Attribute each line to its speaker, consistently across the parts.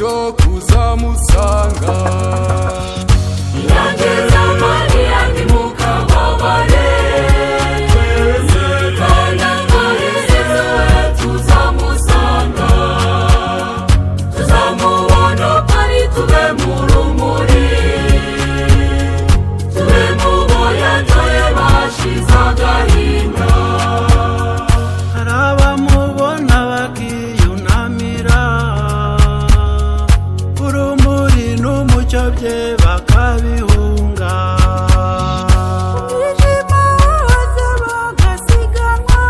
Speaker 1: cyo kuzamusanga.
Speaker 2: Inyange z'Amariya ntimukababare, kandi amaherezo tuzamusanga, tuzamubona ari tube mu rumuri, tube mu bo yatoye bashize agahinda.
Speaker 3: Hari abamubona bakiyunamira, urumuri n'umucyo bye bakabihunga.
Speaker 4: Umwijima waza bagasiganwa,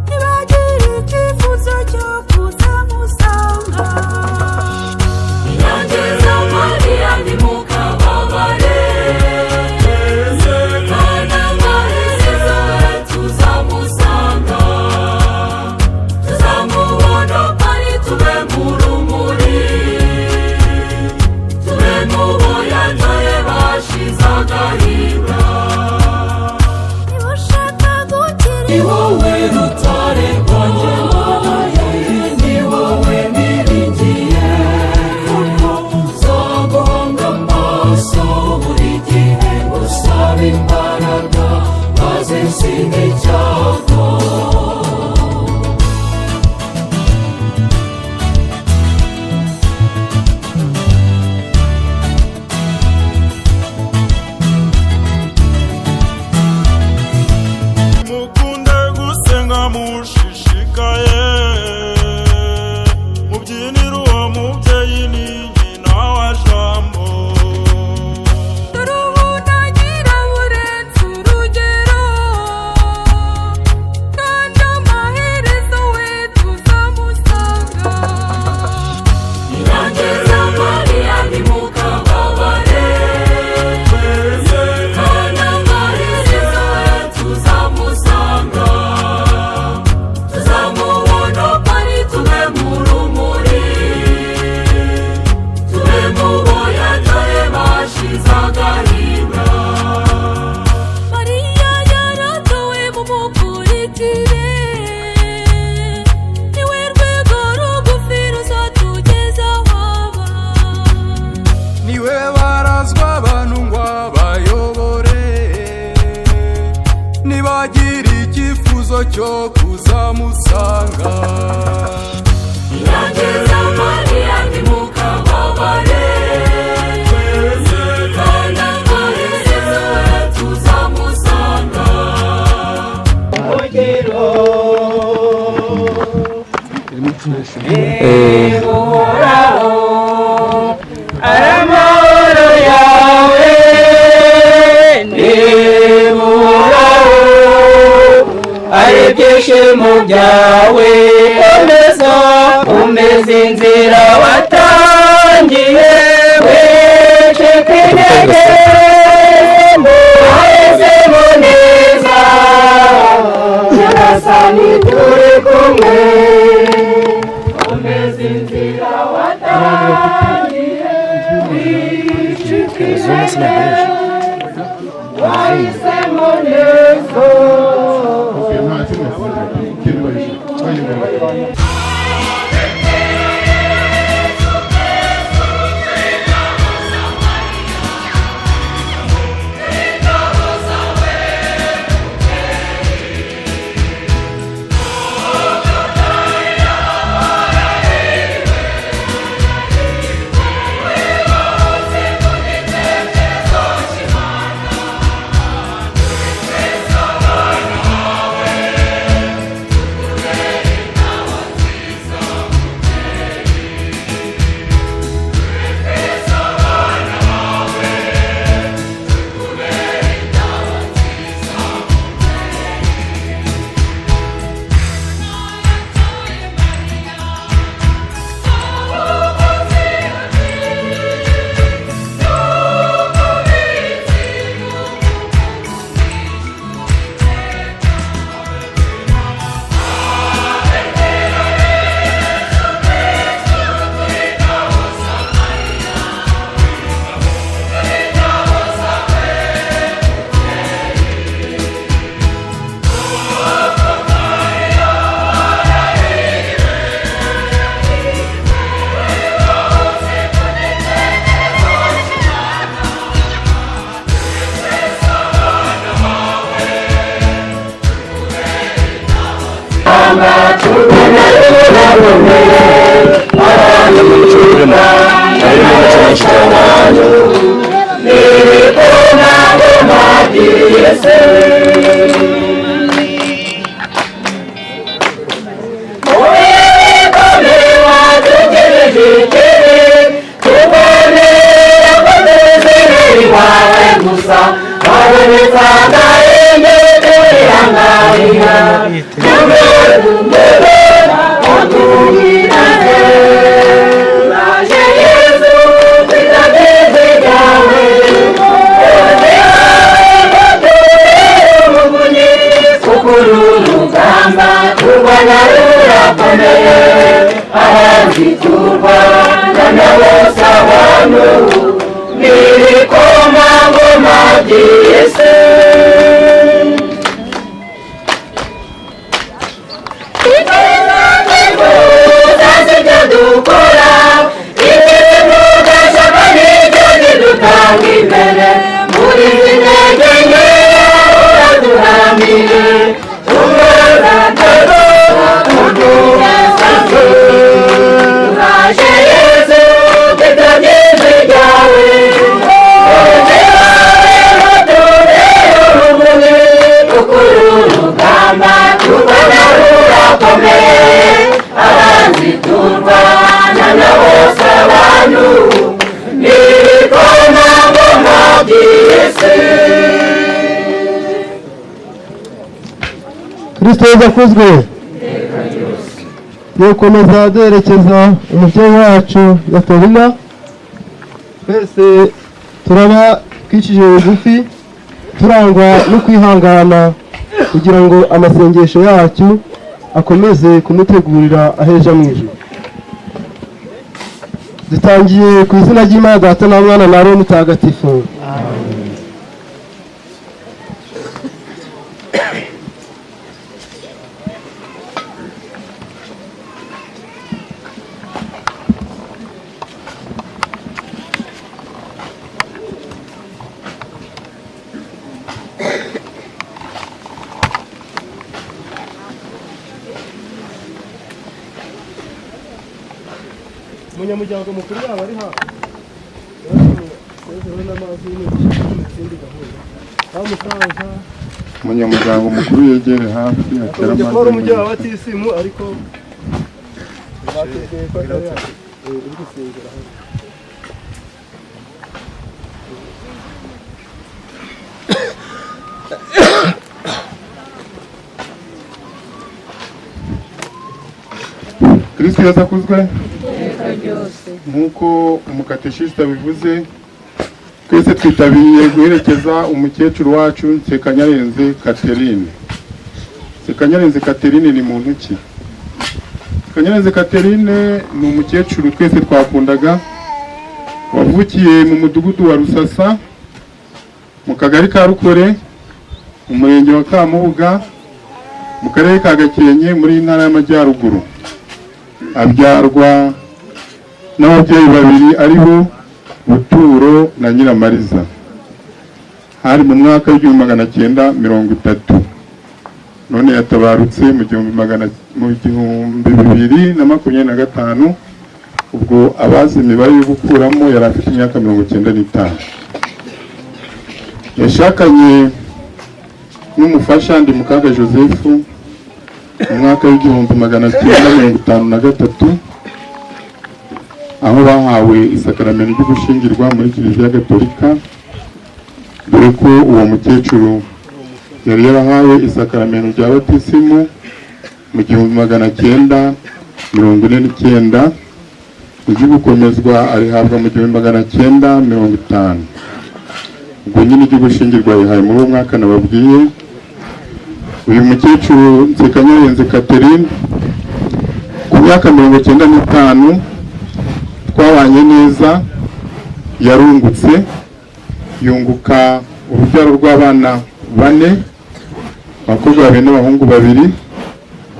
Speaker 4: ntibagire icyifuzo cyo kuzamusanga.
Speaker 2: Inyange z'Amariya ntimukababare, kandi amaherezo tuzamusanga, tuzamubona ari tube mu rumuri, tube mu bo yatoye bashize agahinda.
Speaker 4: Niba ushaka gukira,
Speaker 2: Ni wowe rutare rwanjye, ni wowe niringiye, kuko nzaguhanga amaso buri gihe, ngusaba imbaraga maze nsinde icyago.
Speaker 5: Mukunde gusenga mushishikaye, mubyinire uwo mubyeyi, ni nyina wa Jambo.
Speaker 4: Dore ubunagira burenze urugero, kandi amaherezo we tuzamusanga.
Speaker 2: Inyange z'Amariya ntimukababare, kandi amaherezo tuzamusanga, tuzamubona ari tube mu rumuri, tube mu bo yatoye bashize agahinda.
Speaker 4: Mariya yaratowe mumukurikire, niwe rwego rugufi ruzatugeza aho aba.
Speaker 1: Niwe barazwa abantu ngo abayobore, nibagira icyifuzo cyo kuzamusanga.
Speaker 2: Inyange z'Amariya ntimukababare, kandi amaherezo tuzamusanga.
Speaker 6: Uhoraho, amahoro yawe, niba Uhoraho ari ibyishimo byawe, komeza umeze inzira watangiye, wicika intege, wahisemo neza, Nyagasani turi kumwe, komeza inzira watangiye, wicika intege, wahisemo neza.
Speaker 2: Thank
Speaker 7: Kristo yezu akuzwe. Dukomeza duherekeza umubyeyi wacu Gatorina. Twese turaba twicishije bugufi, turangwa no kwihangana kugira ngo amasengesho yacu akomeze kumutegurira aheja mu ijuru. Dutangiye ku izina ry'Imana Data na Mwana na Roho Mutagatifu. Umunyamuryango mukuru yaba ari hafi
Speaker 8: Umunyamuryango mukuru yegere hafi atera
Speaker 7: amazi. Kuba ari umubyeyi wa
Speaker 8: amazi.
Speaker 7: batisimu, ariko batubwiye ko atari hafi uri gusengera hano.
Speaker 8: Kristo yezu akuzwe. Nk'uko umukateshisita bivuze, twese twitabiriye guherekeza umukecuru wacu Nsekanyarenze Catherine. Nsekanyarenze Catherine ni muntu ki? Nsekanyarenze Catherine ni umukecuru twese twakundaga, wavukiye mu mudugudu wa Rusasa, mu kagari ka Rukore, mu murenge wa Kamubuga, mu karere ka Gakenke, muri ntara y'Amajyaruguru. Abyarwa n'ababyeyi babiri aribo Buturo na Nyiramariza. Hari mu mwaka w'1930. None yatabarutse mu 2025. Ubwo abazi imibare yo gukuramo yari afite imyaka 95. Yashakanye n'umufasha Ndimukaga Joseph mu mwaka w'1953, aho bahawe isakaramento ryo gushyingirwa muri Kiliziya Gatolika, dore ko uwo mukecuru yari yarahawe isakaramento rya batisimu mu 1949, ujya gukomezwa arihabwa mu 1950. Ubwo nyine iryo gushyingirwa yihaye muri uwo mwaka nababwiye. Uyu mukecuru Nsekanyarenze Catherine ku myaka 95 twabanye neza, yarungutse, yunguka urubyaro rw'abana bane, abakobwa babiri n'abahungu babiri,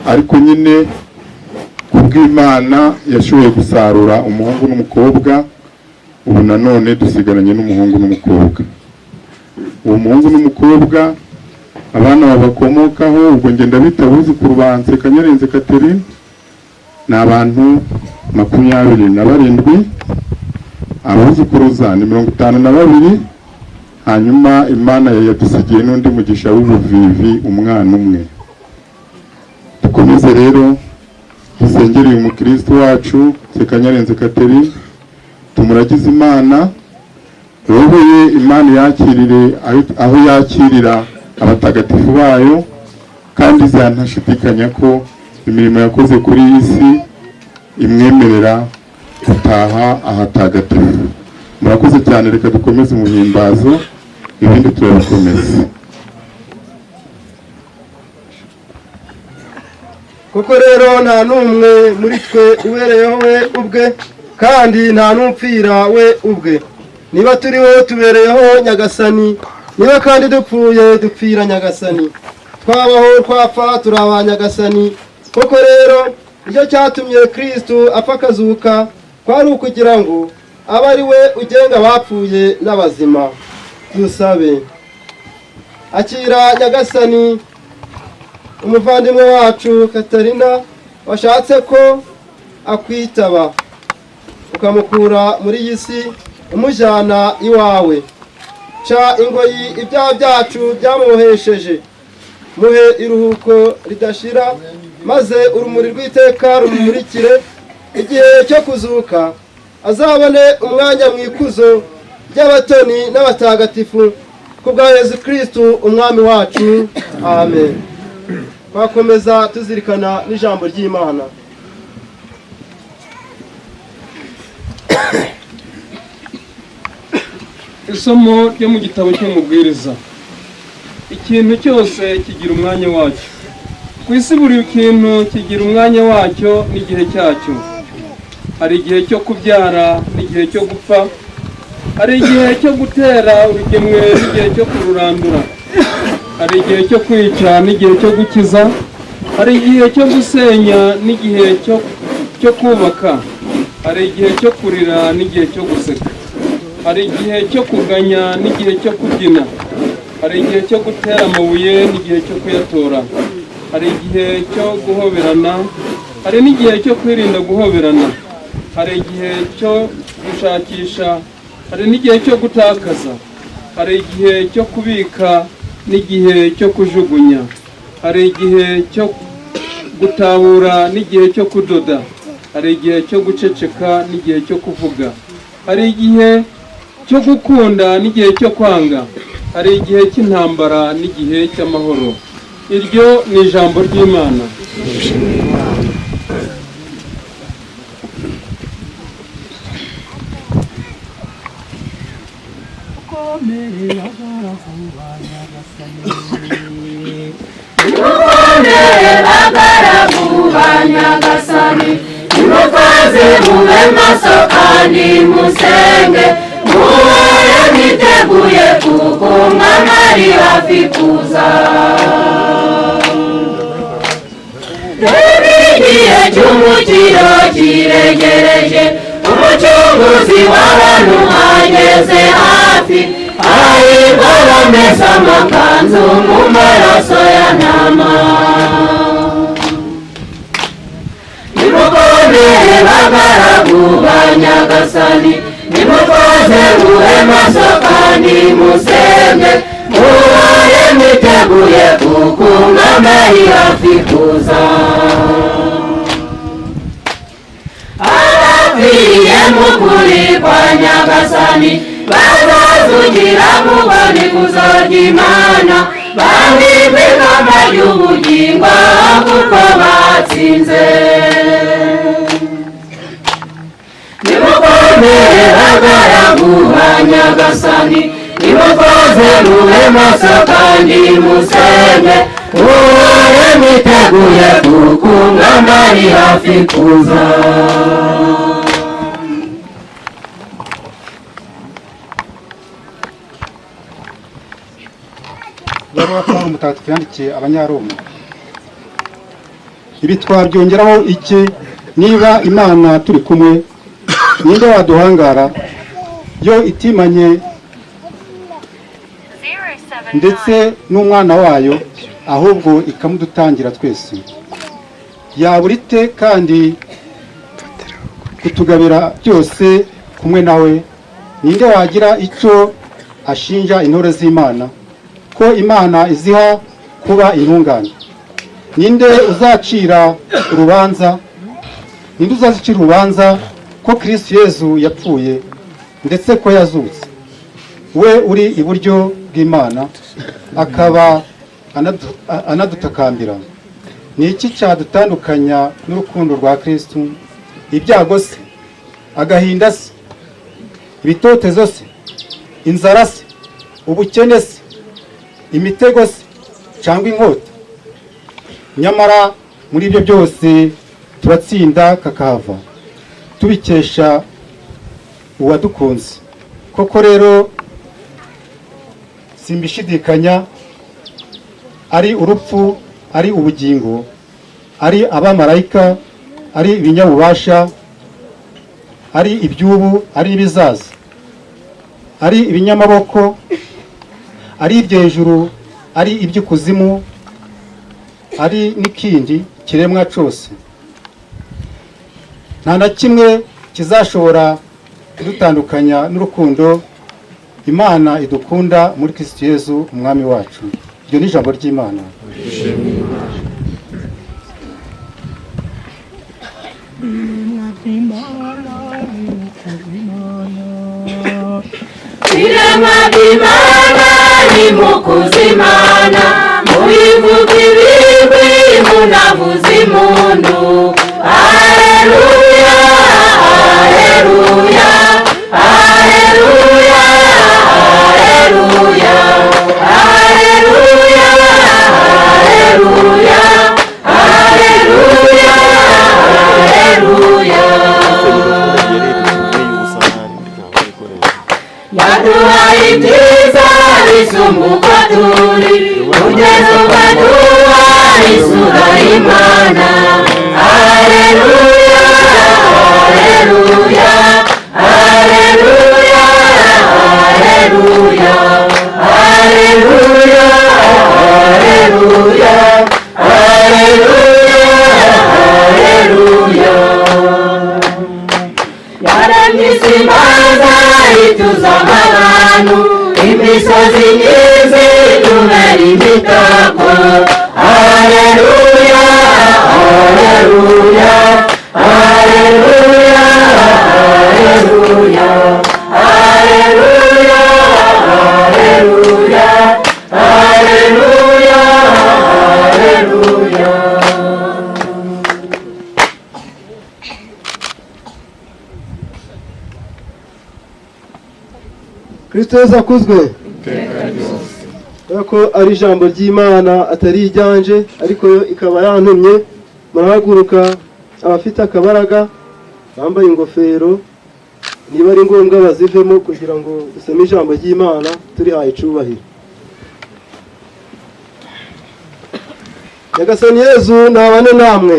Speaker 8: ariko nyine kubw'Imana yashoboye gusarura umuhungu n'umukobwa. Ubu nanone dusigaranye n'umuhungu n'umukobwa. Uwo muhungu n'umukobwa abana babakomokaho, ubwo ngenda bita abuzukuru ba Nsekanyarenze Catherine. Ni abantu 27, abuzukuruza ni 52. Hanyuma Imana yadusigiye n'undi mugisha w'ubuvivi, umwana umwe. Dukomeze rero dusengere uyu mukristo wacu Nsekanyarenze Catherine, tumuragize Imana, roho ye Imana yakirire aho yakirira abatagatifu bayo, kandi ntashidikanya ko imirimo yakoze kuri iyi si imwemerera gutaha ahatagatifu. Murakoze cyane, reka dukomeze umuhimbazo, ibindi turabikomeza.
Speaker 7: Koko rero nta n'umwe muri twe ubereyeho we ubwe, kandi nta n'upfira we ubwe. Niba turiho tubereyeho Nyagasani, niba kandi dupfuye dupfira Nyagasani. Twabaho twapfa turi aba Nyagasani. Koko rero nicyo cyatumye Kristu apfa akazuka, kwari ukugira ngo abe ari we ugenga abapfuye n'abazima. Dusabe. Akira Nyagasani umuvandimwe wacu Katarina washatse ko akwitaba, ukamukura muri iyi si umujyana iwawe. Ca ingoyi ibyaha byacu byamubohesheje, muhe iruhuko ridashira, maze urumuri rw'iteka rumumurikire. Igihe cyo kuzuka azabone umwanya mu ikuzo ry'abatoni n'abatagatifu, ku bwa Yezu Kristu umwami wacu. Amen. Twakomeza tuzirikana n'ijambo ry'Imana.
Speaker 9: Isomo ryo mu gitabo cy'Umubwiriza. Ikintu cyose kigira umwanya wacyo ku isi, buri kintu kigira umwanya wacyo n'igihe cyacyo. Hari igihe cyo kubyara n'igihe cyo gupfa, hari igihe cyo gutera urugemwe n'igihe cyo kururandura, hari igihe cyo kwica n'igihe cyo gukiza, hari igihe cyo gusenya n'igihe cyo kubaka, hari igihe cyo kurira n'igihe cyo guseka, hari igihe cyo kuganya n'igihe cyo kubyina, hari igihe cyo gutera amabuye n'igihe cyo kuyatora, hari igihe cyo guhoberana, hari n'igihe cyo kwirinda guhoberana, hari igihe cyo gushakisha, hari n'igihe cyo gutakaza, hari igihe cyo kubika n'igihe cyo kujugunya, hari igihe cyo gutabura n'igihe cyo kudoda, hari igihe cyo guceceka n'igihe cyo kuvuga, hari igihe cyo gukunda n'igihe cyo kwanga, hari igihe cy'intambara n'igihe cy'amahoro. Iryo ni ijambo ry'Imana.
Speaker 2: Nimukomere bagaragu ba Nyagasani, nimukoze mube maso kandi musenge, muhore mwiteguye kuko Umwami ari hafi kuza. Dore igihe cy'umukiro kiregereje, Umucunguzi w'abantu ageze hafi, hahirwa abamesa amakanzu mu maraso ya ntama. Nimukomere bagaragu ba Nyagasani, nimukoze mube maso kandi musenge, muhore mwiteguye kuko Umwami ari hafi kuza. Abapfiriye mu kuri kwa Nyagasani bazazugira kubona ikuzo ry'Imana, bahirwe ikamba ry'ubugingo kuko batsinze. Nimukomere bagaragu ba Nyagasani, nimukoze mube maso kandi musenge, muhore mwiteguye kuko Umwami ari hafi kuza.
Speaker 10: Ibaruwa Pawulo mutagatifu yandikiye Abanyaroma. Ibi twabyongeraho iki? Niba Imana turi kumwe, ninde waduhangara? Yo itimanye ndetse n'umwana wayo, ahubwo ikamudutangira twese, yabura ite kandi kutugabira byose kumwe nawe, ninde wagira icyo ashinja intore z'Imana, ko Imana iziha kuba intungane? Ninde uzacira urubanza? Ninde uzacira urubanza ko Kristo Yezu yapfuye, ndetse ko yazutse, we uri iburyo bw'Imana, akaba anadutakambira? Ni iki cyadutandukanya n'urukundo rwa Kristo? Ibyago se, agahinda se, ibitotezo se, inzara se, ubukene se, imitego se, cyangwa inkota? Nyamara muri ibyo byose turatsinda kakahava, tubikesha uwadukunze. Koko rero simbishidikanya, ari urupfu, ari ubugingo, ari abamarayika, ari ibinyabubasha, ari iby'ubu, ari ibizaza, ari ibinyamaboko, ari iby'ejuru, ari iby'ikuzimu, ari n'ikindi kiremwa cyose, nta na kimwe kizashobora kudutandukanya n'urukundo Imana idukunda muri Kristo Yezu umwami wacu. Iryo ni ijambo ry'Imana.
Speaker 2: Irema ry'Imana nimukuze Imana, muyivuge ibigwi munavuze impundu. Haleluya, haleluya, haleluya, haleluya, haleluya, haleluya, haleluya, haleluya. Yaduhaye ibyiza bisumba uko turi, kugeza ubwo aduha isura y'Imana. Haleluya, haleluya, haleluya, haleluya, haleluya, haleluya, haleluya, haleluya. Yaremye isi maze ituzamo abantu, imisozi myiza itubera imitako. Haleluya, haleluya, haleluya, haleluya, haleluya, haleluya, haleluya, haleluya.
Speaker 7: Kristo Yezu akuzwe. Kubera ko ari ijambo ry'Imana atari iryanje, ariko yo ikaba yantumye, murahaguruka abafite akabaraga bambaye ingofero, niba ari ngombwa bazivemo kugira ngo dusome ijambo ry'Imana turihaye icubahiro. Nyagasani Yezu nabane namwe.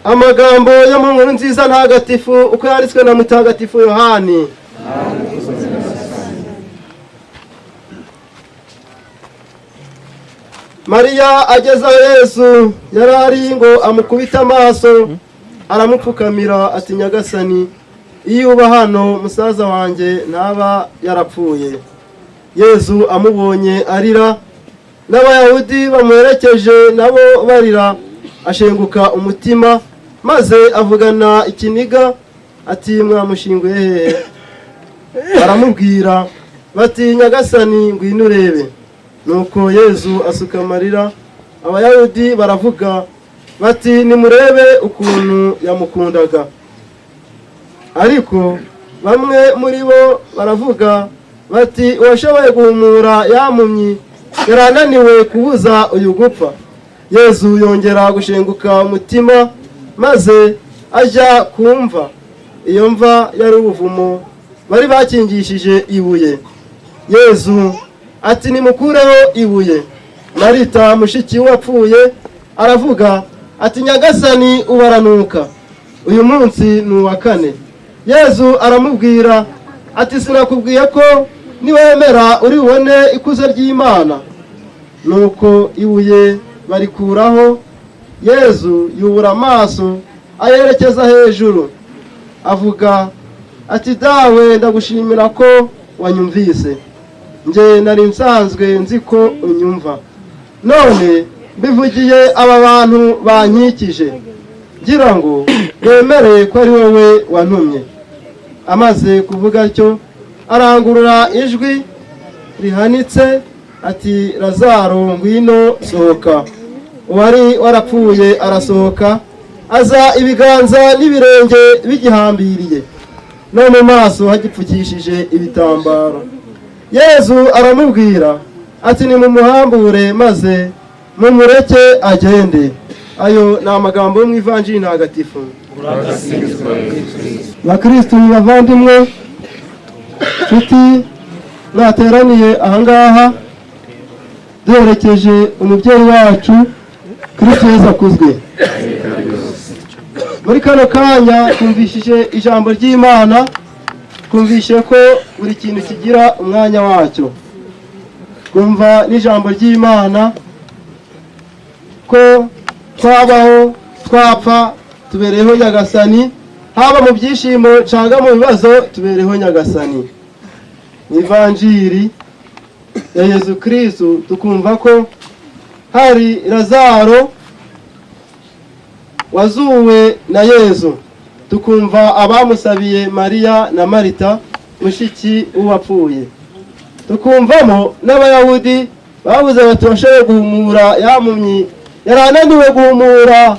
Speaker 7: Amagambo yo mu nkuru nziza ntagatifu uko yanditswe na Mutagatifu Yohani. Mariya ageze aho Yesu yari ari ngo amukubite amaso, aramupfukamira ati: Nyagasani, iyo uba hano musaza wanjye ntaba yarapfuye. Yesu amubonye arira, n'Abayahudi bamuherekeje nabo barira, ashenguka umutima, maze avugana ikiniga ati: mwamushinguye hehe? Baramubwira bati: Nyagasani, ngwino urebe. Nuko Yezu asuka amarira. Abayahudi baravuga bati: nimurebe ukuntu yamukundaga. Ariko bamwe muri bo baravuga bati: uwashoboye guhumura yampumyi yarananiwe kubuza uyu gupfa. Yezu yongera gushenguka umutima, maze ajya kumva. Iyo mva yari ubuvumo bari bakingishije ibuye. Yezu ati: nimukureho ibuye. Marita mushiki wapfuye aravuga ati: Nyagasani, ubaranuka, uyu munsi ni uwa kane. Yezu aramubwira ati: sinakubwiye ko niwemera uri bubone ikuzo ry'Imana? Nuko ibuye barikuraho. Yezu yubura amaso Ayerekeza hejuru, avuga ati: "Dawe, ndagushimira ko wanyumvise. Njye nari nsanzwe nzi ko unyumva, none mbivugiye aba bantu bankikije, ngira ngo bemere ko ari wowe wantumye." Amaze kuvuga atyo, arangurura ijwi rihanitse ati: "Lazaro, ngwino sohoka." Uwari warapfuye arasohoka, aza ibiganza n'ibirenge bigihambiriye, no mu maso hagipfukishije ibitambaro. Yezu aramubwira ati: "Nimumuhambure maze mumureke agende." Ayo ni amagambo yo mu Ivanjiri ntagatifu. Bakristu bavandimwe, nshuti mwateraniye ahangaha duherekeje umubyeyi wacu, Kristu Yezu akuzwe. Muri kano kanya twumvishije ijambo ry'Imana, twumvishe ko buri kintu kigira umwanya wacyo. Twumva n'ijambo ry'Imana ko twabaho, twapfa, tubereyeho Nyagasani, haba mu byishimo cyangwa mu bibazo, tubereyeho Nyagasani. Mu Ivanjiri ya Yezu Kristu tukumva ko hari Lazaro wazuwe na Yezu, tukumva abamusabiye, Mariya na Marita mushiki w'uwapfuye, tukumvamo n'Abayahudi babuze bati: "Washoboye guhumura ya mpumyi, yari ananiwe guhumura,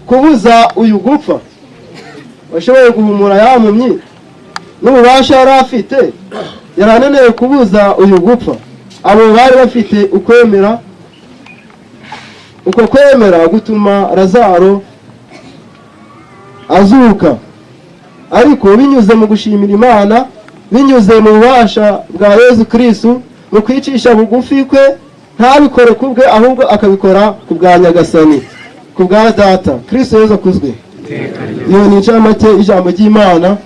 Speaker 7: kubuza uyu gupfa. Washoboye guhumura ya mpumyi n'ububasha yari afite, yari ananiwe kubuza uyu gupfa." Abo bari bafite ukwemera, uko kwemera gutuma Lazaro azuka, ariko binyuze mu gushimira Imana, binyuze mu bubasha bwa Yezu Kristu, mu kwicisha bugufi kwe, ntabikore ku bwe, ahubwo akabikora ku bwa Nyagasani, ku bwa Data. Kristu Yezu akuzwe. Iyo ni incamake ijambo ry'Imana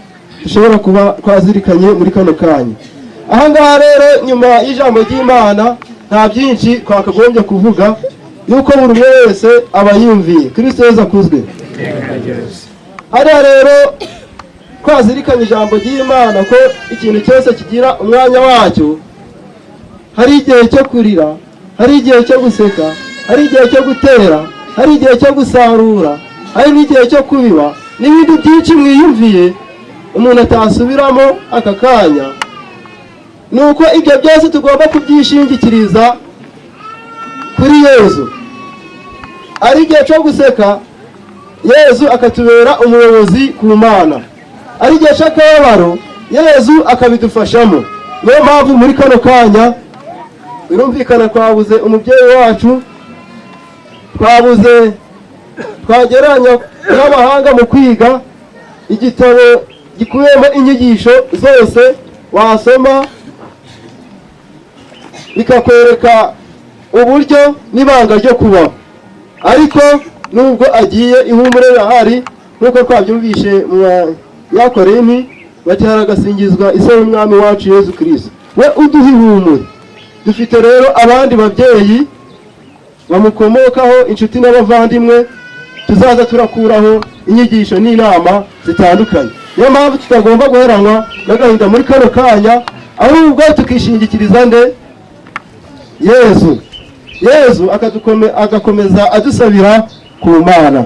Speaker 7: dushobora kuba twazirikanye muri kano kanya. Aha ngaha rero, nyuma y'ijambo ry'Imana, nta byinshi twakagombye kuvuga, yuko buri umwe wese aba yumviye. Kristo Yezu akuzwe. Hariya rero twazirikanye ijambo ry'Imana ko ikintu cyose kigira umwanya wacyo. Hari igihe cyo kurira, hari igihe cyo guseka, hari igihe cyo gutera, hari igihe cyo gusarura, hari n'igihe cyo kubiba, n'ibindi byinshi mwiyumviye umuntu atasubiramo aka kanya. Ni uko ibyo byose tugomba kubyishingikiriza kuri Yezu. Ari igihe cyo guseka, Yezu akatubera umuyobozi ku Mana. Ari igihe cy'akababaro, Yezu akabidufashamo. Niyo mpamvu muri kano kanya birumvikana twabuze umubyeyi wacu, twabuze, twagereranya n'abahanga mu kwiga igitabo gikubiyemo inyigisho zose wasoma bikakwereka uburyo n'ibanga ryo kubaho. Ariko nubwo agiye, ihumure rirahari, nk'uko twabyumvishe mu Banyakorinti bati: "Haragasingizwa Ise w'Umwami wacu Yezu Kristo, we uduha ihumure." Dufite rero abandi babyeyi bamukomokaho, inshuti n'abavandimwe, tuzaza turakuraho inyigisho n'inama zitandukanye. Niyo mpamvu tutagomba guheranwa n'agahinda muri kano kanya, ahubwo tukishingikiriza nde? Yezu. Yezu agakomeza adusabira ku Mana.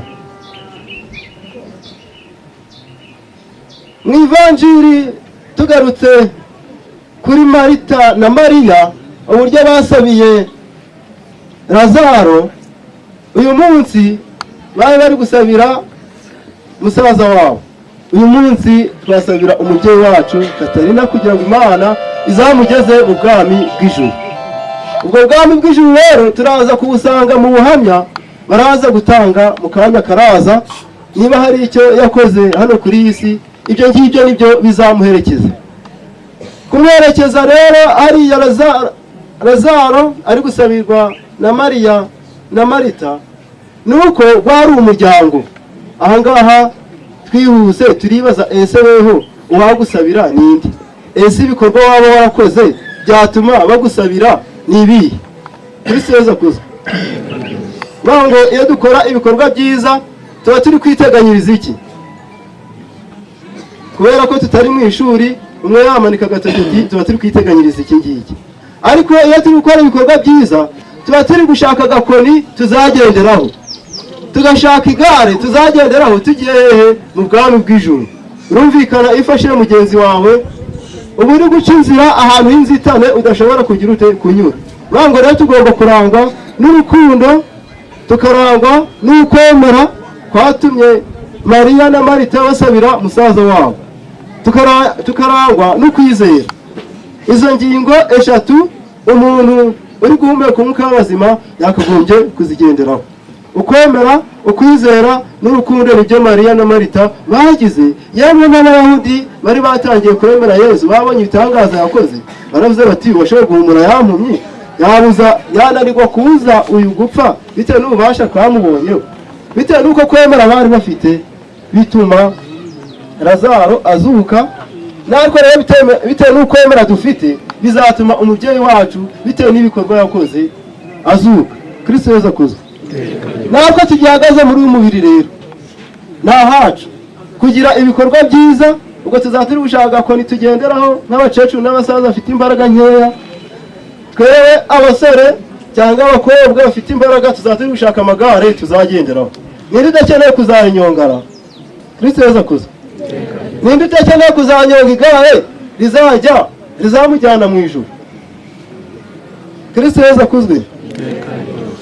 Speaker 7: Mu Ivanjiri, tugarutse kuri Marita na Mariya, uburyo basabiye Lazaro, uyu munsi bari bari gusabira musaza wabo, uyu munsi twasabira umubyeyi wacu Katarina, kugira ngo Imana izamugeze mu bwami bw'ijuru. Ubwo bwami bw'ijuru rero turaza kubusanga mu buhamya baraza gutanga mu kanya karaza. Niba hari icyo yakoze hano kuri iyi si, ibyo ngibyo nibyo bizamuherekeza. Kumwerekeza rero, hariya Lazaro ari gusabirwa na Mariya na Marita, ni uko wari umuryango. Ahangaha twihuse turibaza: ese weho uwagusabira ninde? Ese ibikorwa waba warakoze byatuma bagusabira ni ibihe? Kuri seza kuza ngo iyo dukora ibikorwa byiza Tuba turi kwiteganyiriza iki? Kubera ko tutari mu ishuri, umwe yamanika agatoki ati tuba turi kwiteganyiriza iki ngiki. Ariko iyo turi gukora ibikorwa byiza, tuba turi gushaka agakoni tuzagenderaho, tugashaka igare tuzagenderaho tugiye hehe? Mu bwami bw'ijuru. Urumvikana, iyo ufashe mugenzi wawe uba uri guca inzira ahantu h'inzitane udashobora kugira ute kunyura. Urangwa rero tugomba kurangwa n'urukundo, tukarangwa n'ukwemera kwatumye Mariya na Marita basabira musaza wabo, tukarangwa n'ukwizera. Izo ngingo eshatu umuntu uri guhumeka umwuka w'abazima yakagombye kuzigenderaho: ukwemera, ukwizera n'urukundo. Nibyo Mariya na Marita bagize. Yemwe n'Abayahudi bari batangiye kwemera Yezu, babonye ibitangaza yakoze, baravuze bati washoboye guhumura yampumyi, yabuza yananirwa kubuza uyu gupfa bitewe n'ububasha twamubonyeho. Bitewe n'uko kwemera bari bafite bituma Lazaro azuka. Natwe rero bitewe n'ukwemera dufite bizatuma umubyeyi wacu bitewe n'ibikorwa yakoze azuka. Kristo Yezu akuzwe. Natwe tugihagaze muri uyu mubiri rero ni ahacu kugira ibikorwa byiza. Ubwo tuzaba turi gushaka ko ntitugenderaho nk'abakecuru n'abasaza bafite imbaraga nkeya. Twewe abasore cyangwa abakobwa bafite imbaraga tuzaba turi gushaka amagare tuzagenderaho. Ninde udakeneye kuzayinyongara? Kristo Yezu akuzwe. Ninde udakeneye kuzanyonga igare rizajya rizamujyana mu ijuru? Kristo Yezu akuzwe.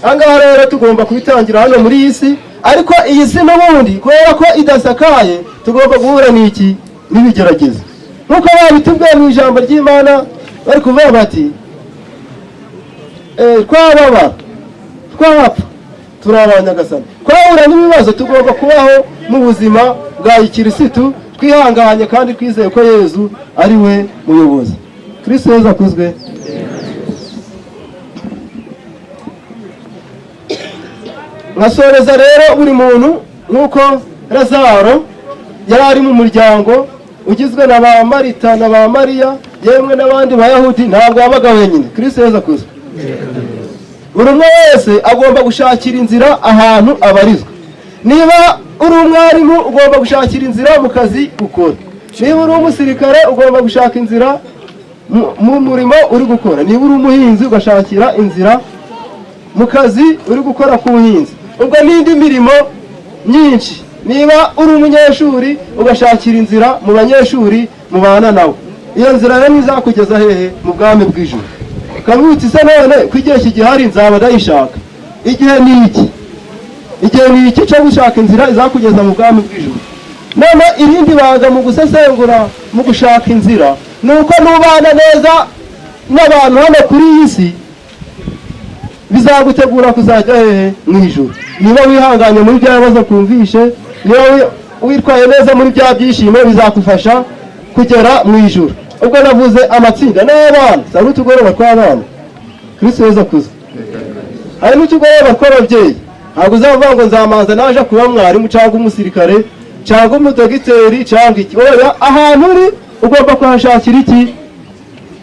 Speaker 7: Ahangaha rero tugomba kubitangira hano muri iyi si, ariko iyi si n'ubundi kubera ko idasakaye tugomba guhura n'iki? N'ibigeragezo. Nk'uko babitubwiye mu ijambo ry'Imana, bari kuvuga bati twababara, twapfa, turi abanyagasani, twahura n'ibibazo, tugomba kubaho mu buzima bwa gikirisitu twihanganye kandi twizeye ko Yezu ari we muyobozi. Kristo Yezu akuzwe. Nkasoreza rero buri muntu nk'uko Lazaro yari ari mu muryango ugizwe na ba Marita na ba Mariya yemwe n'abandi Bayahudi, ntabwo yabaga wenyine. Kristo Yezu akuzwe. Buri umwe wese agomba gushakira inzira ahantu abarizwa. Niba uri umwarimu ugomba gushakira inzira mu kazi ukora. Niba uri umusirikare ugomba gushaka inzira mu murimo uri gukora. Niba uri umuhinzi ugashakira inzira mu kazi uri gukora ku buhinzi. Ubwo n'indi mirimo myinshi. Niba uri umunyeshuri ugashakira inzira mu banyeshuri mubana nawe. Iyo nzira rero izakugeza hehe? Mu bwami bw'ijuru. Kamutse se none ko igihe kigihari nzaba ndayishaka. Igihe ni iki? Igihe ni iki cyo gushaka inzira izakugeza mu bwami bw'ijuru? None irindi banga mu gusesengura, mu gushaka inzira, ni uko nubana neza n'abantu hano kuri iyi si bizagutegura kuzajya hehe? Mu ijuru. Niba wihanganye muri bya bibazo kumvishe, niba witwaye neza muri bya byishimo, bizakufasha kugera mu ijuru. Ubwo navuze amatsinda n'abana, hari utugoroba tw'abana. Kristo Yezu akuzwe. Hari n'utugoroba tw'ababyeyi. Ntabwo uzavuga ngo nzamanza naje kuba mwarimu cyangwa umusirikare cyangwa umudogiteri cyangwa iki. Oya, ahantu uri ugomba kuhashakira iki?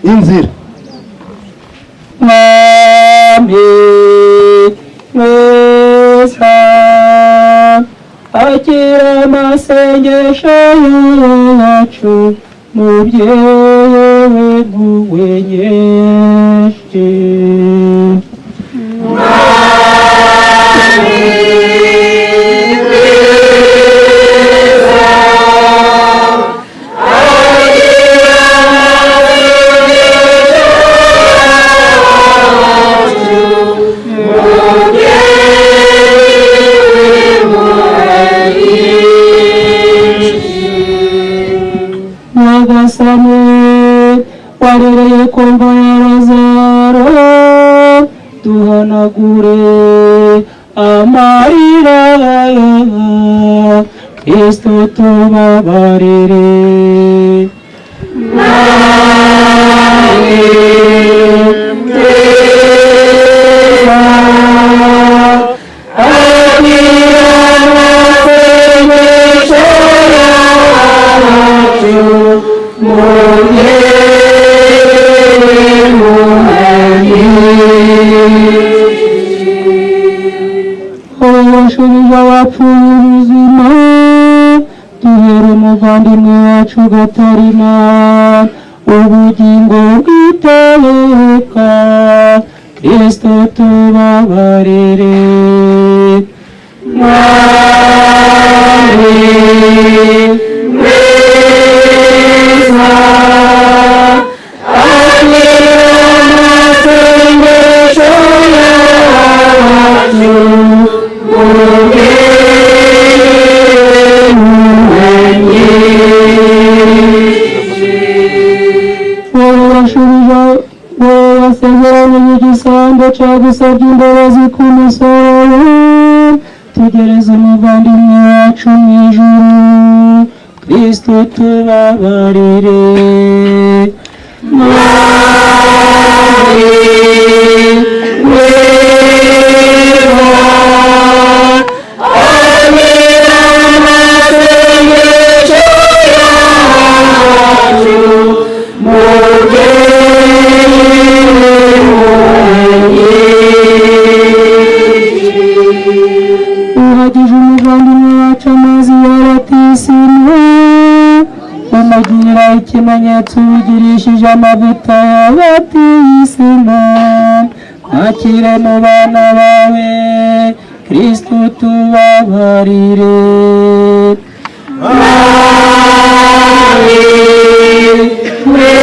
Speaker 7: Inzira.
Speaker 6: Mwami mwiza, akira amasengesho yacu, mubyeyi w'impuhwe nyinshi. Nyagasani warereye ku mva ya Lazaro, duhanagure amarira, Kristo tubabarire. Washubije abapfuye ubuzima. wacu Gatarina ubugingo bw'iteka, Kristo tubabarire. Mwami mwiza, akira amasengesho yacu, wowe wasezeranye igisambo cyagusabye imbabazi ku musaraba, tugereze umuvandimwe wacu mu ijuru, Kristo tubabarire. Mwami mwiza, akira amasengesho yacu, uhagije umuvandimwe wacu amazi ya batisimu, umugira ikimenyetso ubigirishije amavuta ya batisimu, mwakire mu bana bawe, Kristo tubabarire. Mwami mwiza,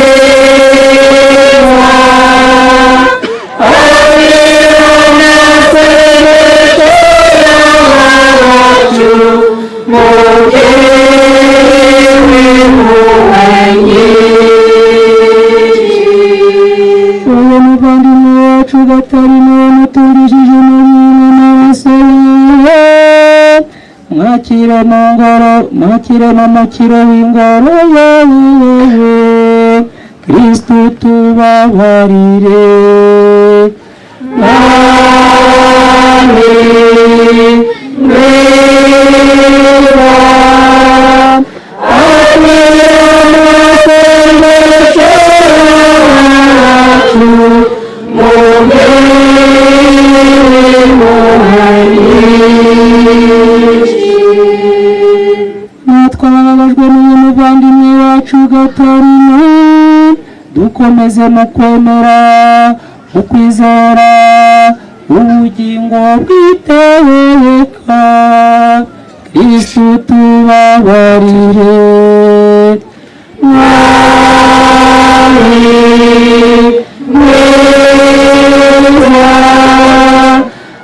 Speaker 6: akira amasengesho yacu, wowe muvandimwe wacu Gatarina wamutungishije umubiri n'amaraso yawe, mwakire mu ngoro, mwakire mu mukiro w'ingoro yawe, Kristo tubabarire. Mwami mwiza, akira amasengesho yacu, natwe abababajwe n'uyu muvandimwe wacu Gatarina, dukomeze mu kwemera, mu kwizera ubugingo bw'iteka, Kristo tubabarire. Mwami mwiza,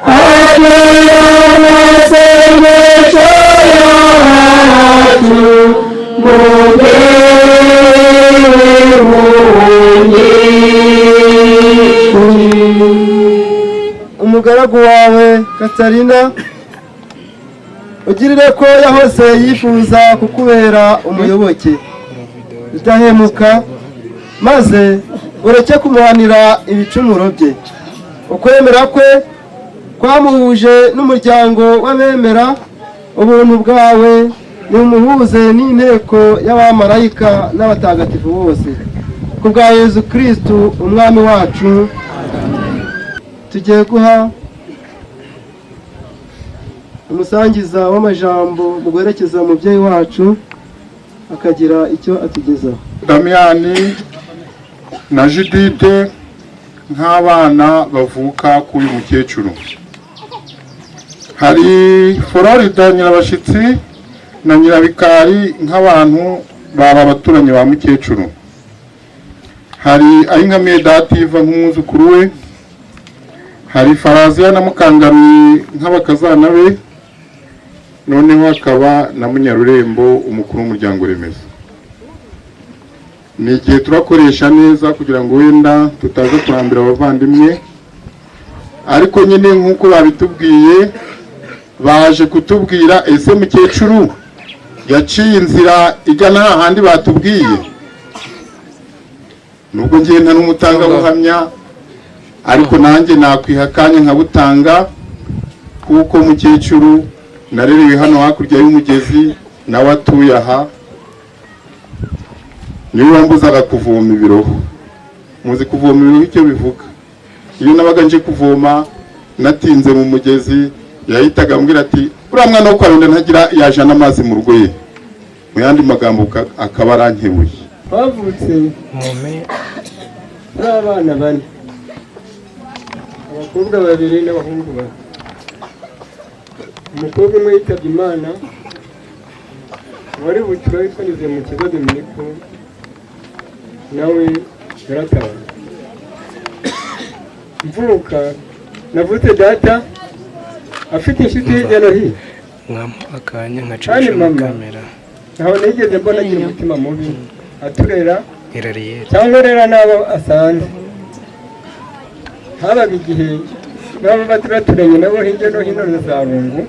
Speaker 6: akira amasengesho yacu,
Speaker 7: Umugaragu wawe Katarina, ugirire ko yahoze yifuza kukubera umuyoboke udahemuka, maze ureke kumuhanira ibicumuro bye. Ukwemera kwe kwamuhuje n'umuryango w'abemera, ubuntu bwawe nimuhuze n'inteko y'abamarayika n'abatagatifu bose, ku bwa Yezu Kristu umwami wacu. Tugiye guha umusangiza w'amajambo mu guherekeza umubyeyi wacu akagira icyo atugezaho.
Speaker 8: Damiyani na Judite nk'abana bavuka k'uyu mukecuru. Hari Florida Nyirabashitsi na Nyirabikari nk'abantu baba abaturanyi ba mukecuru. Hari Ayinkamiye Dativa nk'umwuzukuru we. Hari Faraziya na Mukangaruye nk'abakazana be. Noneho hakaba na Munyarurembo umukuru w'umuryango remezo. Ni igihe turakoresha neza kugira ngo wenda tutaza kurambira abavandimwe, ariko nyine nk'uko babitubwiye baje kutubwira ese mukecuru yaciye inzira igana hahandi batubwiye. Nubwo ngiye nta n'umutangabuhamya, ariko nanjye nakwiha akanya nkabutanga, kuko mukecuru narerewe hano hakurya y'umugezi, nawe atuye aha, niwe wambuzaga kuvoma ibiroho. Muzi kuvoma ibiroho icyo bivuga? Iyo nabaga nje kuvoma natinze mu mugezi, yahitaga ambwira ati uriya mwana wo kwa Runda ntagira yajana amazi mu rugo ye. Mu yandi magambo akaba arankebuye.
Speaker 7: Twavutse turi abana bane, abakobwa babiri n'abahungu babiri. Umukobwa umwe yitabye Imana wari bucura witwa Nizeyumukiza Dominiko, nawe yaratawe. Mvuka navutse data afite inshuti hirya no hino.
Speaker 11: Mwampa akanya
Speaker 7: Kandi
Speaker 11: nkacisha
Speaker 7: mama
Speaker 11: kamera.
Speaker 7: ntaho nigeze mbona agira umutima mubi, aturera
Speaker 11: Irariyeri.
Speaker 7: cyangwa rero n'abo asanze. Habaga igihe n'abo baturanye nabo hirya no hino na za Rungu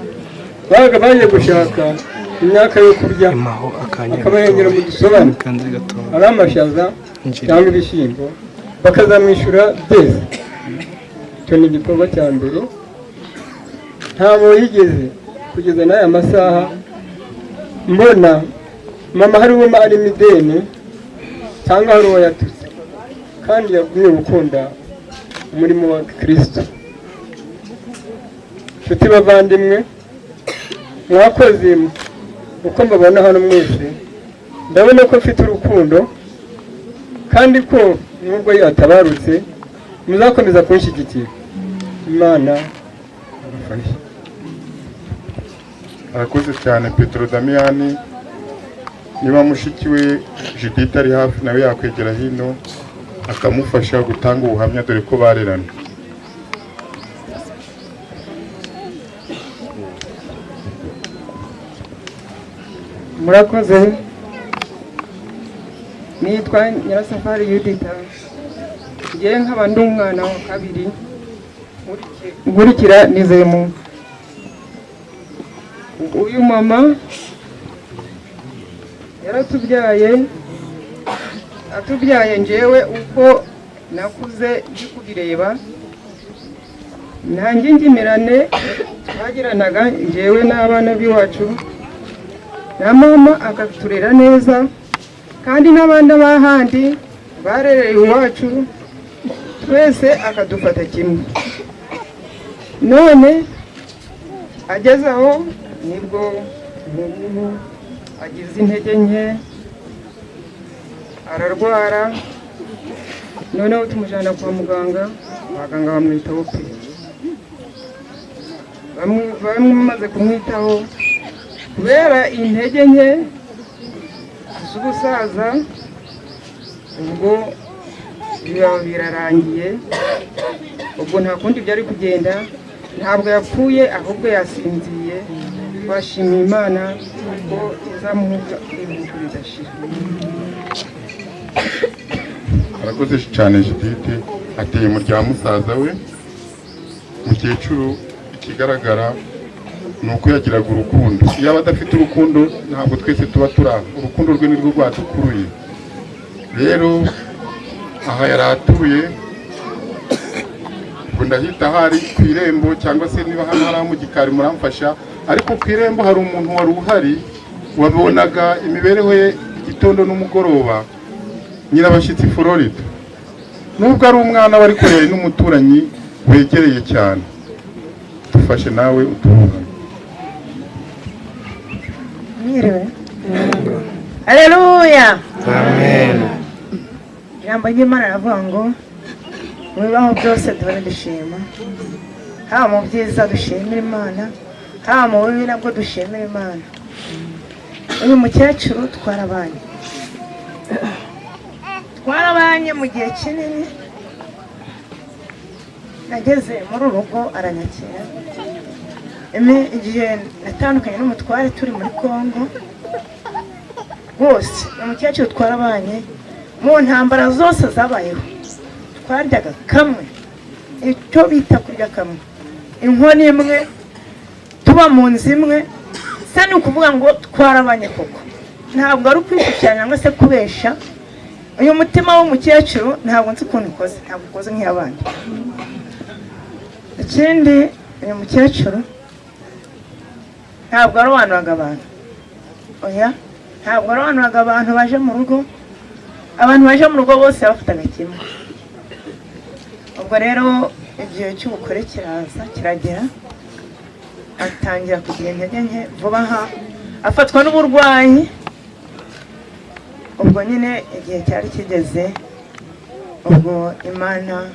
Speaker 7: babaga baje gushaka imyaka yo kurya,
Speaker 11: Akanya
Speaker 7: akabahengera mu dusobane
Speaker 11: kanze gatoya.
Speaker 7: ari amashaza cyangwa ibishyimbo, bakazamwishyura byeze. Icyo ni igikorwa cya mbere. Ntabwo yigeze kugeza n'aya masaha mbona mama hari uwo arimo ideni cyangwa hari uwo yatutse, kandi yabwiye gukunda umurimo wa Kirisito. Nshuti bavandimwe, mwakoze. Uko mbabona hano mwese, ndabona ko mfite urukundo, kandi ko nubwo yatabarutse muzakomeza kunshyigikira. Imana abafashe.
Speaker 8: Arakoze cyane Petero Damiyani. Niba mushiki we Judith ari hafi, nawe yakwegera hino akamufasha gutanga ubuhamya, dore ko barerana.
Speaker 12: Murakoze. Nitwa Nyirasafari Yudita. Ngewe nkaba ndi umwana wa kabiri nkurikira Nizeyemu. Uyu mama yaratubyaye, atubyaye ngewe uko nakuze ndi kubireba, nta ngingimirane twagiranaga ngewe n'abana b'iwacu, na mama akaturera neza, kandi n'abandi b'ahandi barereye iwacu twese akadufata kimwe. None ageze aho nibwo ubu agize intege nke, ararwara, noneho tumujyana kwa muganga, abaganga bamwitaho pe. Bamwe bamaze kumwitaho kubera intege nke z'ubusaza, ubwo biba birarangiye. Ubwo nta kundi byari kugenda. Ntabwo yapfuye, ahubwo yasinziye. Twashimiye Imana ko izamuha iruhuko ridashira.
Speaker 8: Arakoze cyane Judith, ateye mu rya musaza we. Mukecuru, ikigaragara ni uko yagiraga urukundo. Iyo aba adafite urukundo, ntabwo twese tuba turi aho. Urukundo rwe nirwo rwadukuruye. Rero aha yari atuye, ngo ndahita ahari ku irembo, cyangwa se niba hano hari aho mu gikari muramfasha, ariko ku irembo hari umuntu wari uhari wabonaga imibereho ye igitondo n'umugoroba, Nyirabashyitsi Florida. Nubwo ari umwana we, ariko yari n'umuturanyi wegereye cyane. Dufashe nawe utubuha.
Speaker 13: Mwiriwe. Haleluya.
Speaker 11: Amen.
Speaker 13: Ijambo ry'Imana riravuga ngo mu bibaho byose duhore dushima. Haba mu byiza dushimira Imana, haba mu bibi nabwo dushimira Imana. Uyu mukecuru twarabanye, twarabanye mu gihe kinini. Nageze muri uru rugo aranyakira. Igihe natandukanye n'umutware turi muri Kongo rwose, umukecuru twarabanye mu ntambara zose zabayeho. Twaryaga kamwe, icyo bita kurya kamwe, inkono imwe, tuba mu nzu imwe. Se ni ukuvuga ngo twarabanye koko, ntabwo ari ukwishushanya cyangwa se kubesha. Uyu mutima w'umukecuru ntabwo nzi ukuntu ukoze, ntabwo ukoze nk'iy'abandi. Ikindi, uyu mukecuru ntabwo arobanuraga abantu. Oya, ntabwo arobanuraga abantu baje mu rugo. Abantu baje mu rugo bose bafataga kimwe. Ubwo rero igihe cy'ubukure kiraza kiragera, atangira kugira intege nke vuba aha, afatwa n'uburwayi. Ubwo nyine igihe cyari kigeze, ubwo Imana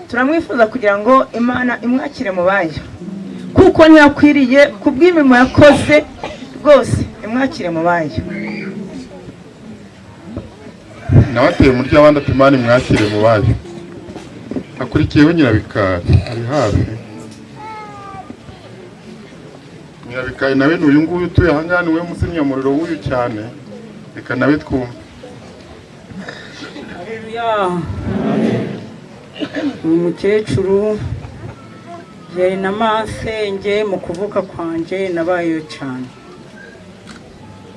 Speaker 13: turamwifuza kugira ngo Imana imwakire mu bayo, kuko ntiyakwiriye kubw'imirimo yakoze rwose, imwakire mu bayo.
Speaker 8: Nawe ateye umuryo abandi ati Imana imwakire mu bayo. Akurikiyeho Nyirabikari ari hafi. Nyirabikari nawe ni uyu nguyu utuye aha ngaha, ni we muzimyamuriro w'uyu cyane, reka nawe twumve.
Speaker 14: Umukecuru yari na masenge mu kuvuka kwanjye nabayeyo cyane,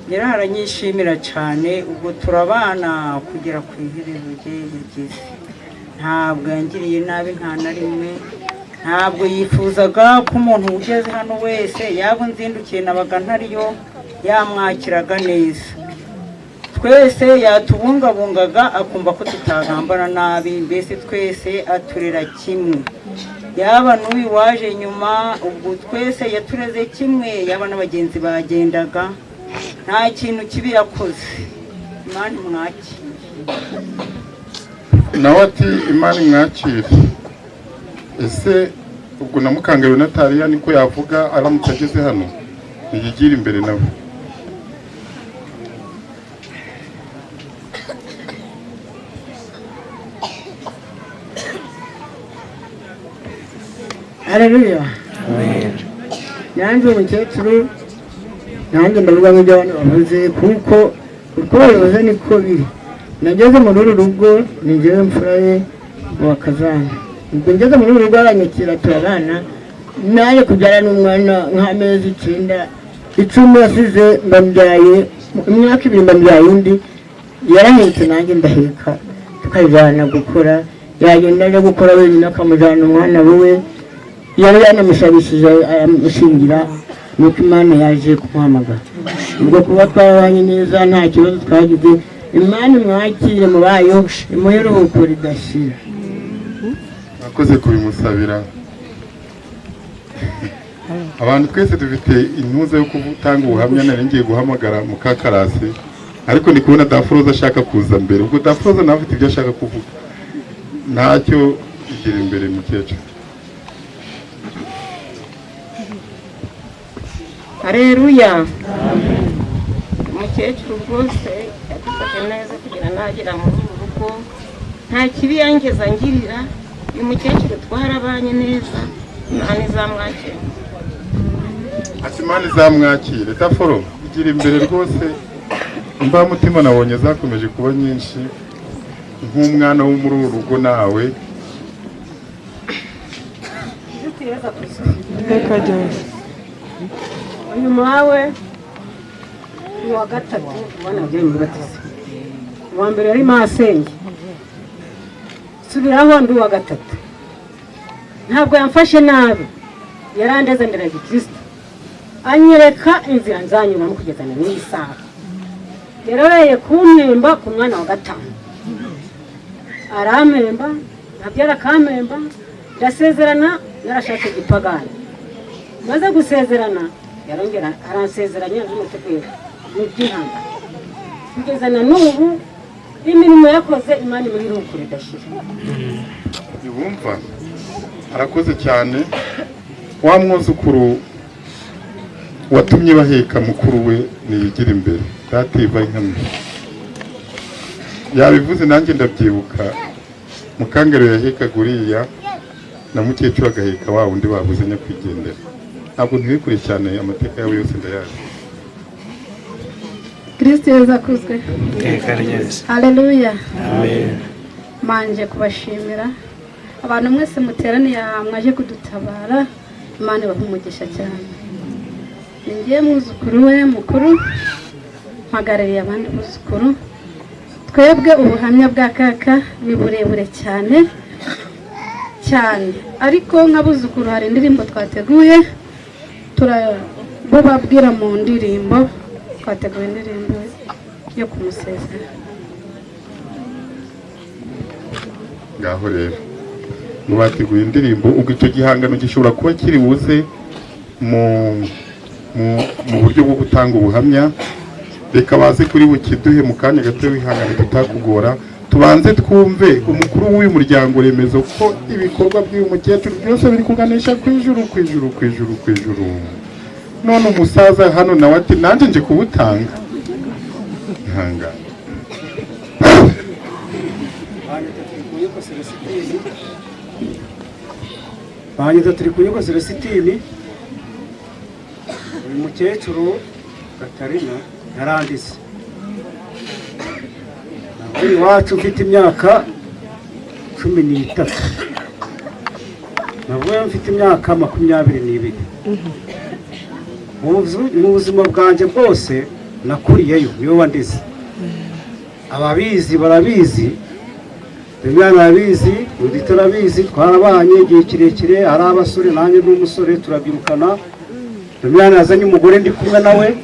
Speaker 14: yararanyishimira cyane. Ubwo turabana kugera ku iherezo rye rigeze, ntabwo yangiriye nabi nta na rimwe, ntabwo yifuzaga ko umuntu ugeze hano wese yaba unzindukiye nabaga ntariyo, yamwakiraga neza. Twese yatubungabungaga akumva ko tutagambana nabi, mbese twese aturera kimwe, yaba n'uyu waje nyuma, ubwo twese yatureze kimwe, yaba n'abagenzi bagendaga, nta kintu kibi yakoze. Imana imwakire.
Speaker 8: Nawe ati Imana imwakire. Ese ubwo na Mukangabire Nataliya niko yavuga aramutse ageze hano? Ntiyigire imbere nawe.
Speaker 15: Haleluya. Nanjye umukecuru nanjye ndavuga nk'ibyo abantu bavuze, kuko uko babivuze niko biri. Nageze muri uru rugo ni njyewe mfura ye wa kazana. Ubwo ngeze muri uru rugo aranyakira turabana, naje kubyara n'umwana nk'amezi 9 10 yasize mbabyaye, imyaka 2 mbabyaye undi, yarahetse nanjye ndaheka, tukajyana gukora, yagenda ajya gukora wenyine akamujyana umwana we, yari yanamusabishije aramushingira, nuko Imana yaje kumuhamagara. Ubwo kuba twabanye neza nta kibazo twagize, Imana imwakire mu bayo, imuhe iruhuko ridashira.
Speaker 8: Mwakoze kubimusabira. Abantu twese dufite intuza yo gutanga ubuhamya. Nari ngiye guhamagara Mukakarasi, ariko ndi kubona Dafroza ashaka kuza mbere. Ubwo Dafroza nawe afite ibyo ashaka kuvuga, ntacyo igira imbere mukecuru.
Speaker 16: Haleluya. Umukecuru rwose yadufashe neza kugira nagera muri uru rugo, nta kibi yangeza ngirira. Uyu mukecuru twarabanye neza, Imana izamwakire.
Speaker 8: Ati Imana izamwakire. Daforo igira imbere rwose. Imbamutima nabonye zakomeje kuba nyinshi, nk'umwana wo muri uru rugo nawe.
Speaker 17: Uyu mawe ni uwa gatatu ubona agiye muri batisi. Uwa mbere yari masenge, subiraho ndi uwa gatatu. Ntabwo yamfashe nabi, yarandeze ndera gikristo, anyereka inzira nzanyuramo kugeza na n'iyi saha. Yaroreye kumpemba ku mwana wa 5, arampemba, nkabyara akampemba, ndasezerana narashatse gipagani. Maze gusezerana yarongera aransezeranya n'umuteguye mu by'intambara, kugeza na n'ubu imirimo yakoze Imana imuri iruhuko ridashira.
Speaker 8: Ntibumva arakoze cyane. Wa mwuzukuru watumye baheka mukuru we niyigira imbere, dativa inkambi yabivuze nanjye ndabyibuka. Mukangero yahekaga uriya na mukecuru agaheka wa wundi babuze nyakwigendera. Ntabwo ntibikure cyane, amateka yawe yose ndayazi.
Speaker 18: Kristo Yesu akuzwe. Haleluya.
Speaker 11: Amen.
Speaker 18: Manje kubashimira abantu mwese muteraniye aha mwaje kudutabara, Imana ibahe umugisha cyane. Ni njye mwuzukuru we mukuru, mpagarariye abandi buzukuru. Twebwe ubuhamya bwa kaka ni burebure cyane cyane, ariko nk'abuzukuru hari indirimbo twateguye, turabubabwira mu ndirimbo. Twateguye indirimbo yo kumusezera.
Speaker 8: Ngaho rero ngo bateguye indirimbo, ubwo icyo gihangano gishobora kuba kiri buze mu buryo bwo gutanga ubuhamya. Reka baze kuri bukiduhe mu kanya gato, wihangane tutakugora. Tubanze twumve umukuru w'uyu muryango remezo ko ibikorwa by'uyu mukecuru byose biri kuganisha ku ijuru, ku ijuru, ku ijuru, ku ijuru. None umusaza hano nawe ati nanjye nje kubutanga. Ihangane.
Speaker 10: Banyita turi kunyuko Celestine. Uyu mukecuru Katarina yaranditse nawe iwacu mfite imyaka 13, navuye mfite imyaka 22. Mu buzima bwanjye bwose nakuriyeyo, niwe wandize. Ababizi barabizi, Damian arabizi, Judith arabizi, twarabanye igihe kirekire, ari abasore nanjye n'umusore turabyirukana. Damian yazanye umugore ndi kumwe nawe,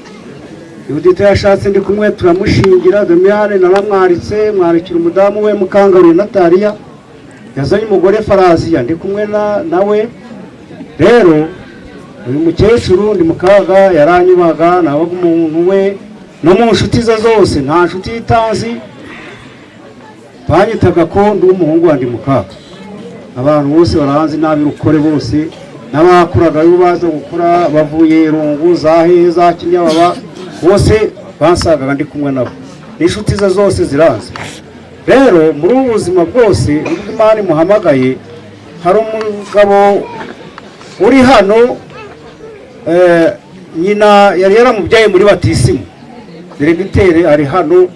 Speaker 10: Judith yashatse ndi kumwe turamushingira. Damian naramwaritse, mwarikira umudamu we Mukangaruye Natalia, yazanye umugore Faraziya ndi kumwe nawe. Rero uyu mukecuru ndi mukaga yaranyubaga, nabaga umuntu we no mu nshuti ze zose, nta nshuti itanzi. Banyitaga ko ndi umuhungu wa Ndimukaga, abantu bose baranzi n'abirukore bose n'abakoraga yo baza gukora bavuye Rungu za Heza Kinyababa bose bansagaga ndi kumwe nabo, n'inshuti ze zose ziranzi. Rero muri ubu buzima bwose ubwo Imana imuhamagaye, hari umugabo uri hano, nyina yari yaramubyaye muri batisimu, diregiteri ari hano,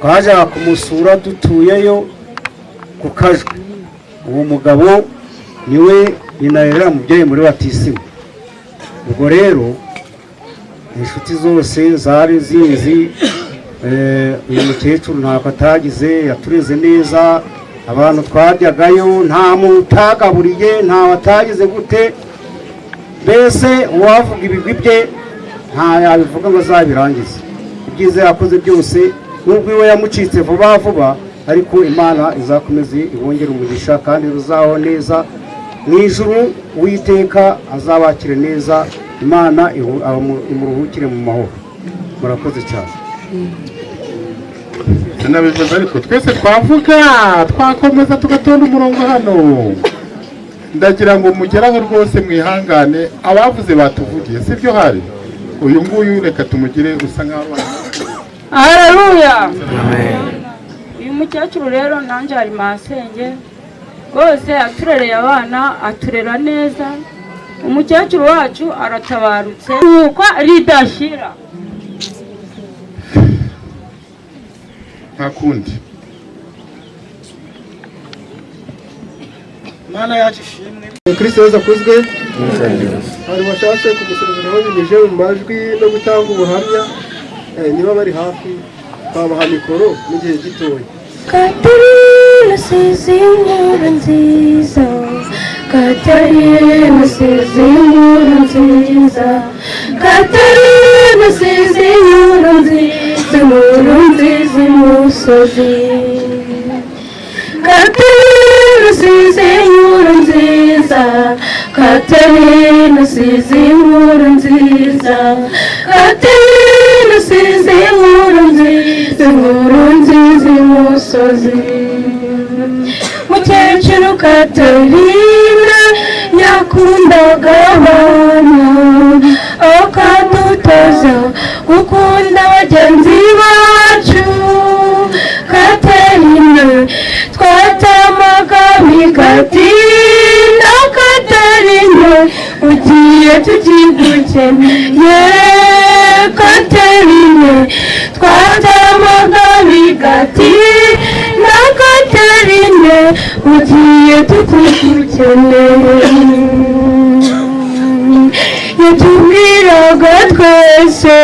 Speaker 10: twajaga kumusura dutuyeyo ku Kajwi. Uwo mugabo niwe nyina yari yaramubyaye muri batisimu. Ubwo rero inshuti zose zari zizi uyu mukecuru ntabwo atagize, yatureze neza, abantu twaryaga,yo nta muntu utagaburiye, nta watagize gute, mbese uwavuga ibigwi bye nta yabivuga ngo azabirangize. Ibyiza yakoze byose nubwo iwe yamucitse vuba vuba, ariko Imana izakomeze ibongere umugisha kandi ruzaho neza mu ijuru, Uwiteka azabakire neza, Imana imuruhukire mu mahoro. Murakoze cyane.
Speaker 8: Sinabivuze ariko twese twavuga twakomeza tugatonda umurongo hano. Ndagira ngo mugeraho rwose mwihangane, abavuze batuvugiye sibyo? Hari uyu nguyu reka tumugire usa nkaho.
Speaker 19: Haleluya. Uyu mukecuru rero nanjye ari masenge rwose, aturereye abana, aturera neza. Umukecuru wacu aratabarutse nuko ridashira.
Speaker 8: Nta kundi.
Speaker 7: Mana yacu ishimwe. Kristo Yesu akuzwe. Hari bashatse kumusezeraho binyuze mu majwi no gutanga ubuhamya, niba bari hafi babaha mikoro mu gihe gitoya.
Speaker 4: Katarina sizi inkuru nziza, Katarina sizi inkuru nziza, Katarina sizi inkuru nziza, inkuru nziza imusozi. Katarina sizi inkuru nziza, Katarina sizi inkuru nziza, Katarina sizi inkuru nziza, inkuru nziza imusozi. Mukecuru Katarina yakundaga abana, akadutoza gukunda bagenzi bacu. Katarina twatamaga bigatinda, Katarina ugiye tukigukeneye. Katarina twatamaga bigatinda, Katarina ugiye tukigukeneye. Yatubwiraga twese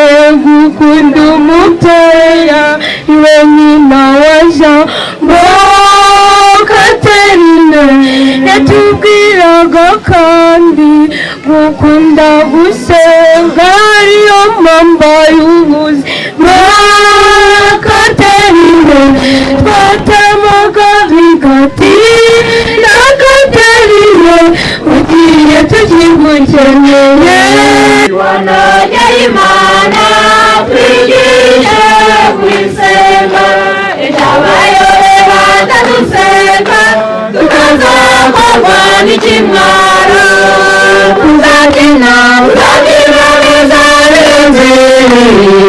Speaker 4: gukunda umutoya, iwe nyina wa Jambo. Katarina yatubwiraga kandi gukunda gusenga, ariyo mpamba y'ubuzima. Katarina twatamaga bigatinda, Katarina ugiye tukigukeneye.
Speaker 2: Wanogeye Imana twigisha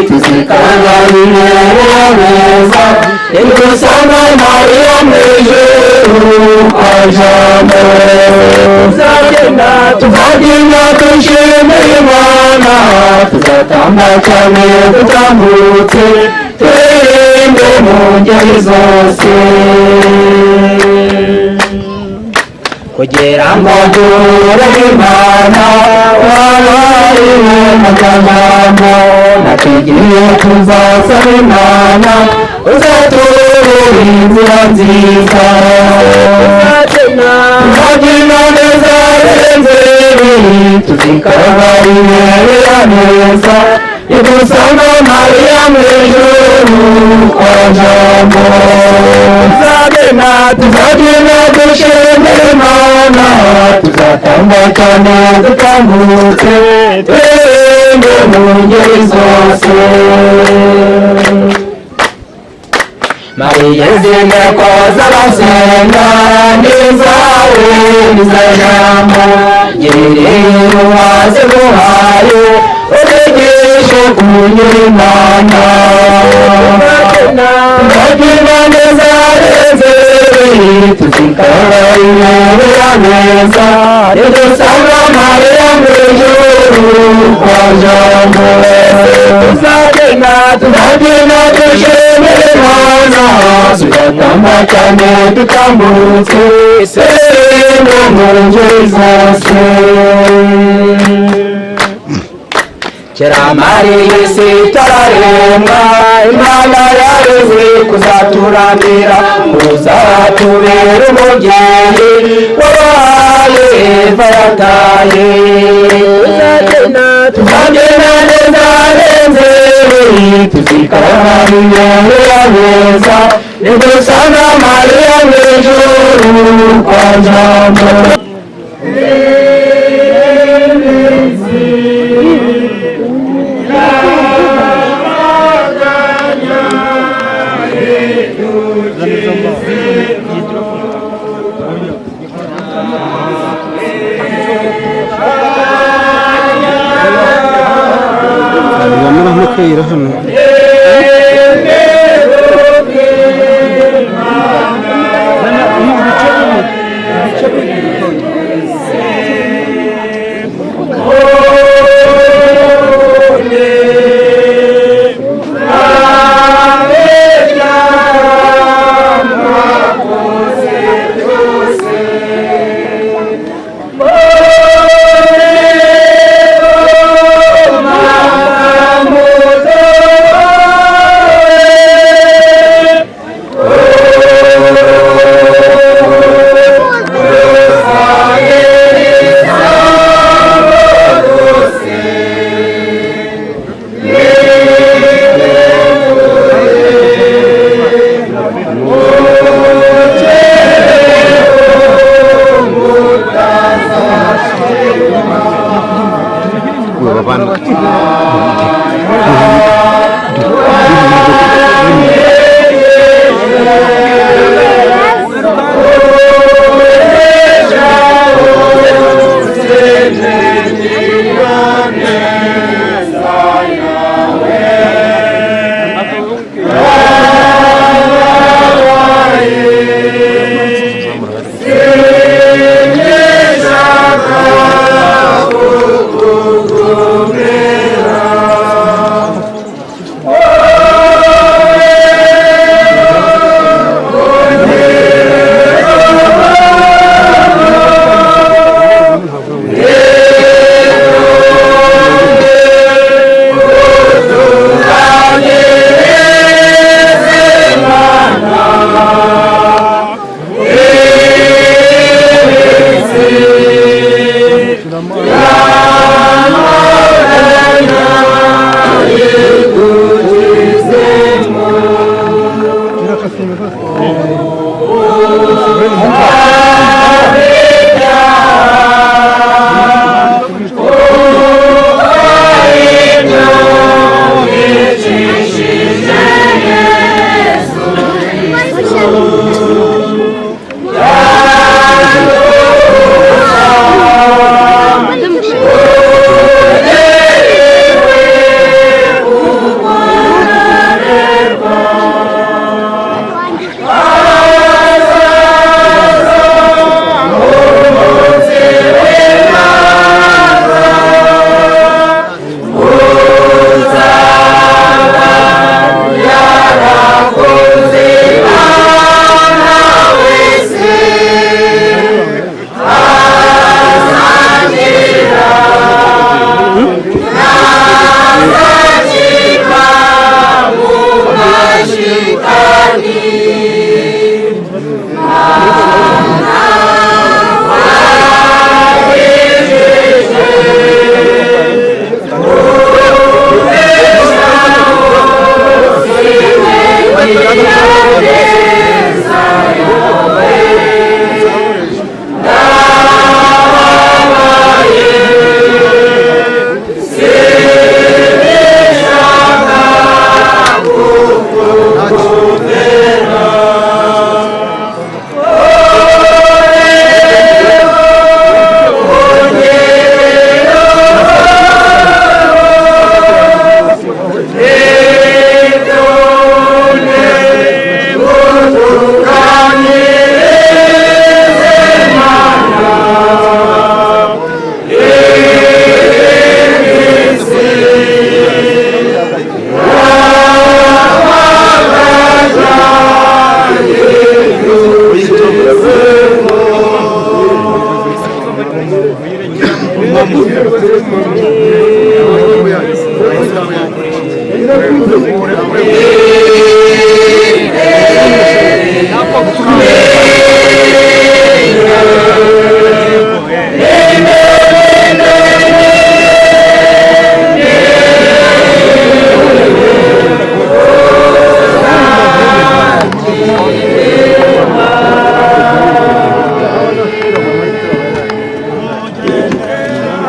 Speaker 2: Tuzikaraga imbere neza, nidusanga Mariya mu ijuru kwa Jambo. Tuzagenda, tuzagenda dushimira Imana, tuzatamba cyane dutambutse, turirimbe mu ngeri zose. Kugira ngo duhure Imana, wabaye amagambo, natugiye tuzasaba Imana, uzaturire inzira nziza. Tuzabyina neza birenze ibi, tuzikaraga imbere neza, nidusanga Mariya mu ijuru kwa Jambo. Tuzagenda, tuzagenda dushimira Imana, tuzatamba cyane dutambutse, turirimbe mu ngeri zose. Mariya zinteko z'abasenga, n'izawe n'iza Jambo, girira uwaziguhaye, uzigishe kunyura Imana. Tuzabyina neza birenze ibi, tuzikaraga imbere neza, nidusanga Mariya mu ijuru kwa Jambo. Tuzagenda, tuzagenda dushimira Imana, tuzatamba cyane dutambutse, turirimbe mu ngeri zose. Kera Mariya isi itararemwa, Imana yareze kuzaturamira, kuzatubera umubyeyi wabaye Eva yataye. Tuzagenda neza birenze ibi, tuzikaraga imbere neza, nidusanga Mariya mu ijuru kwa Jambo.
Speaker 11: Mukayira hano.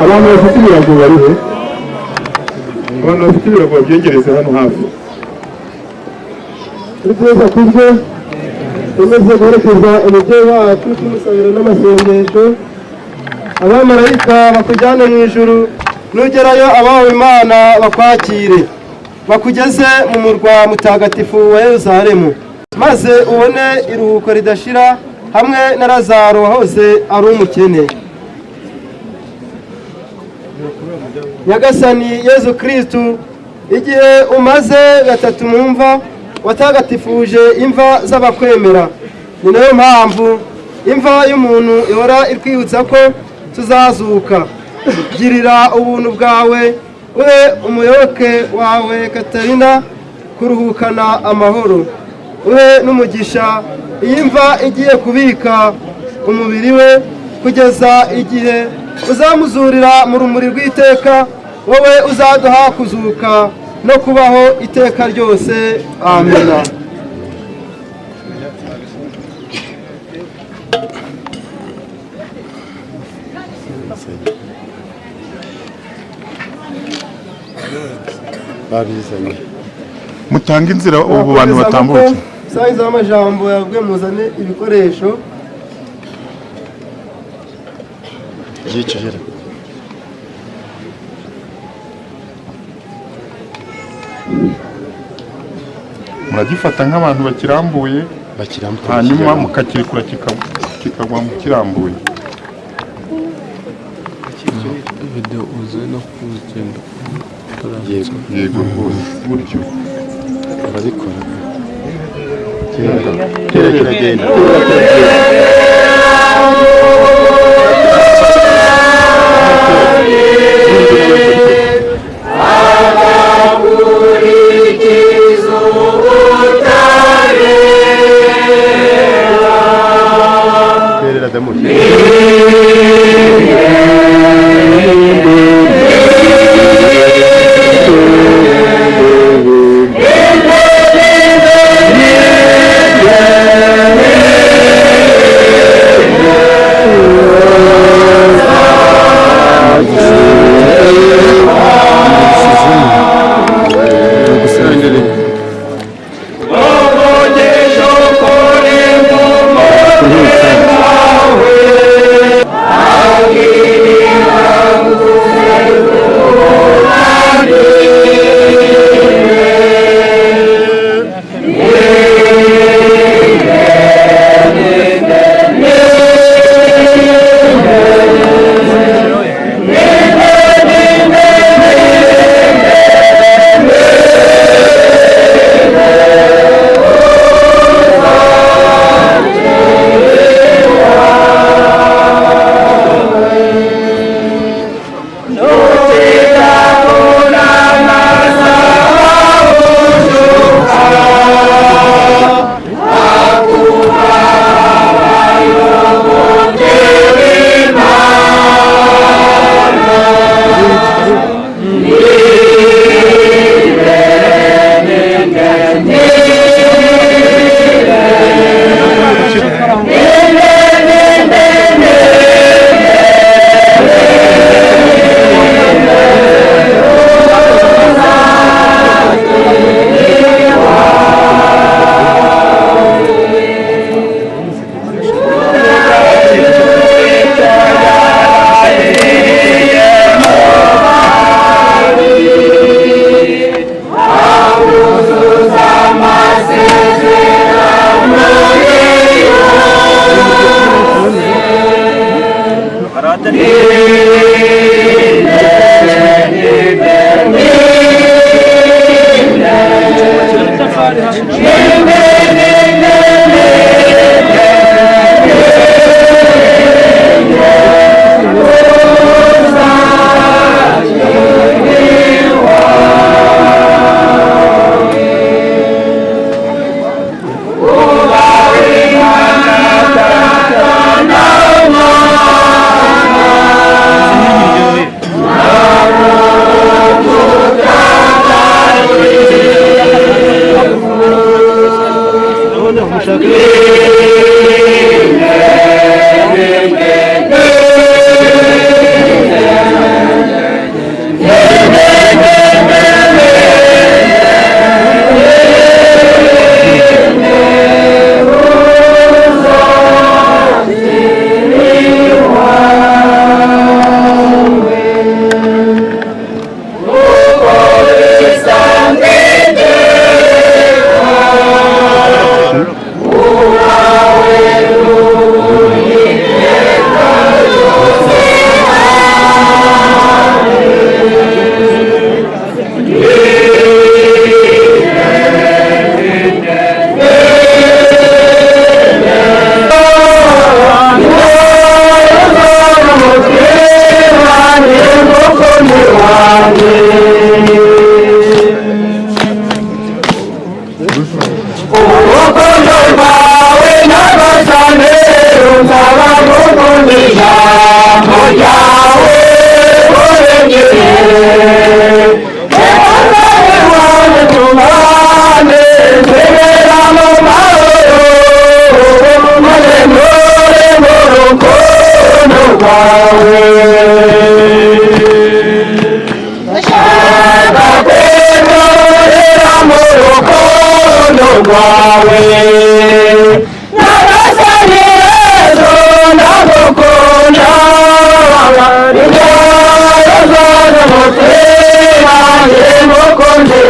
Speaker 8: Abantu bafite ibirago barihe? Abantu bafite ibirago babyegereze hano hafi.
Speaker 7: Turi kurya tumaze guherekeza umubyeyi wacu, tumusabira n'amasengesho. Abamarayika bakujyane mu ijuru, nugerayo abawe Imana bakwakire, bakugeze mu murwa mutagatifu wa Yerusalemu, maze ubone iruhuko ridashira hamwe na Lazaro wahoze ari umukene. Nyagasani Yezu Kristu, igihe umaze gatatu mu mva watagatifuje imva z'abakwemera. Ni nayo mpamvu imva y'umuntu ihora itwibutsa ko tuzazuka. Girira ubuntu bwawe uhe umuyoboke wawe Katarina kuruhukana amahoro, uhe n'umugisha iyi mva igiye kubika umubiri we kugeza igihe uzamuzurira mu rumuri rw'iteka, wowe uzaduha kuzuka no kubaho iteka ryose. Amina.
Speaker 8: Babizanye mutanga inzira ubu bantu batambuke.
Speaker 7: Sangiza amajambo yavuye, muzane ibikoresho.
Speaker 20: Yicujere.
Speaker 8: Muragifata nk'abantu bakirambuye, hanyuma mukakirekura kikagwa mu kirambuye.
Speaker 11: Video uze no kugenda.
Speaker 8: Yego yego rwose gutyo
Speaker 20: barabikora. Tera kiragenda. Terera damushi.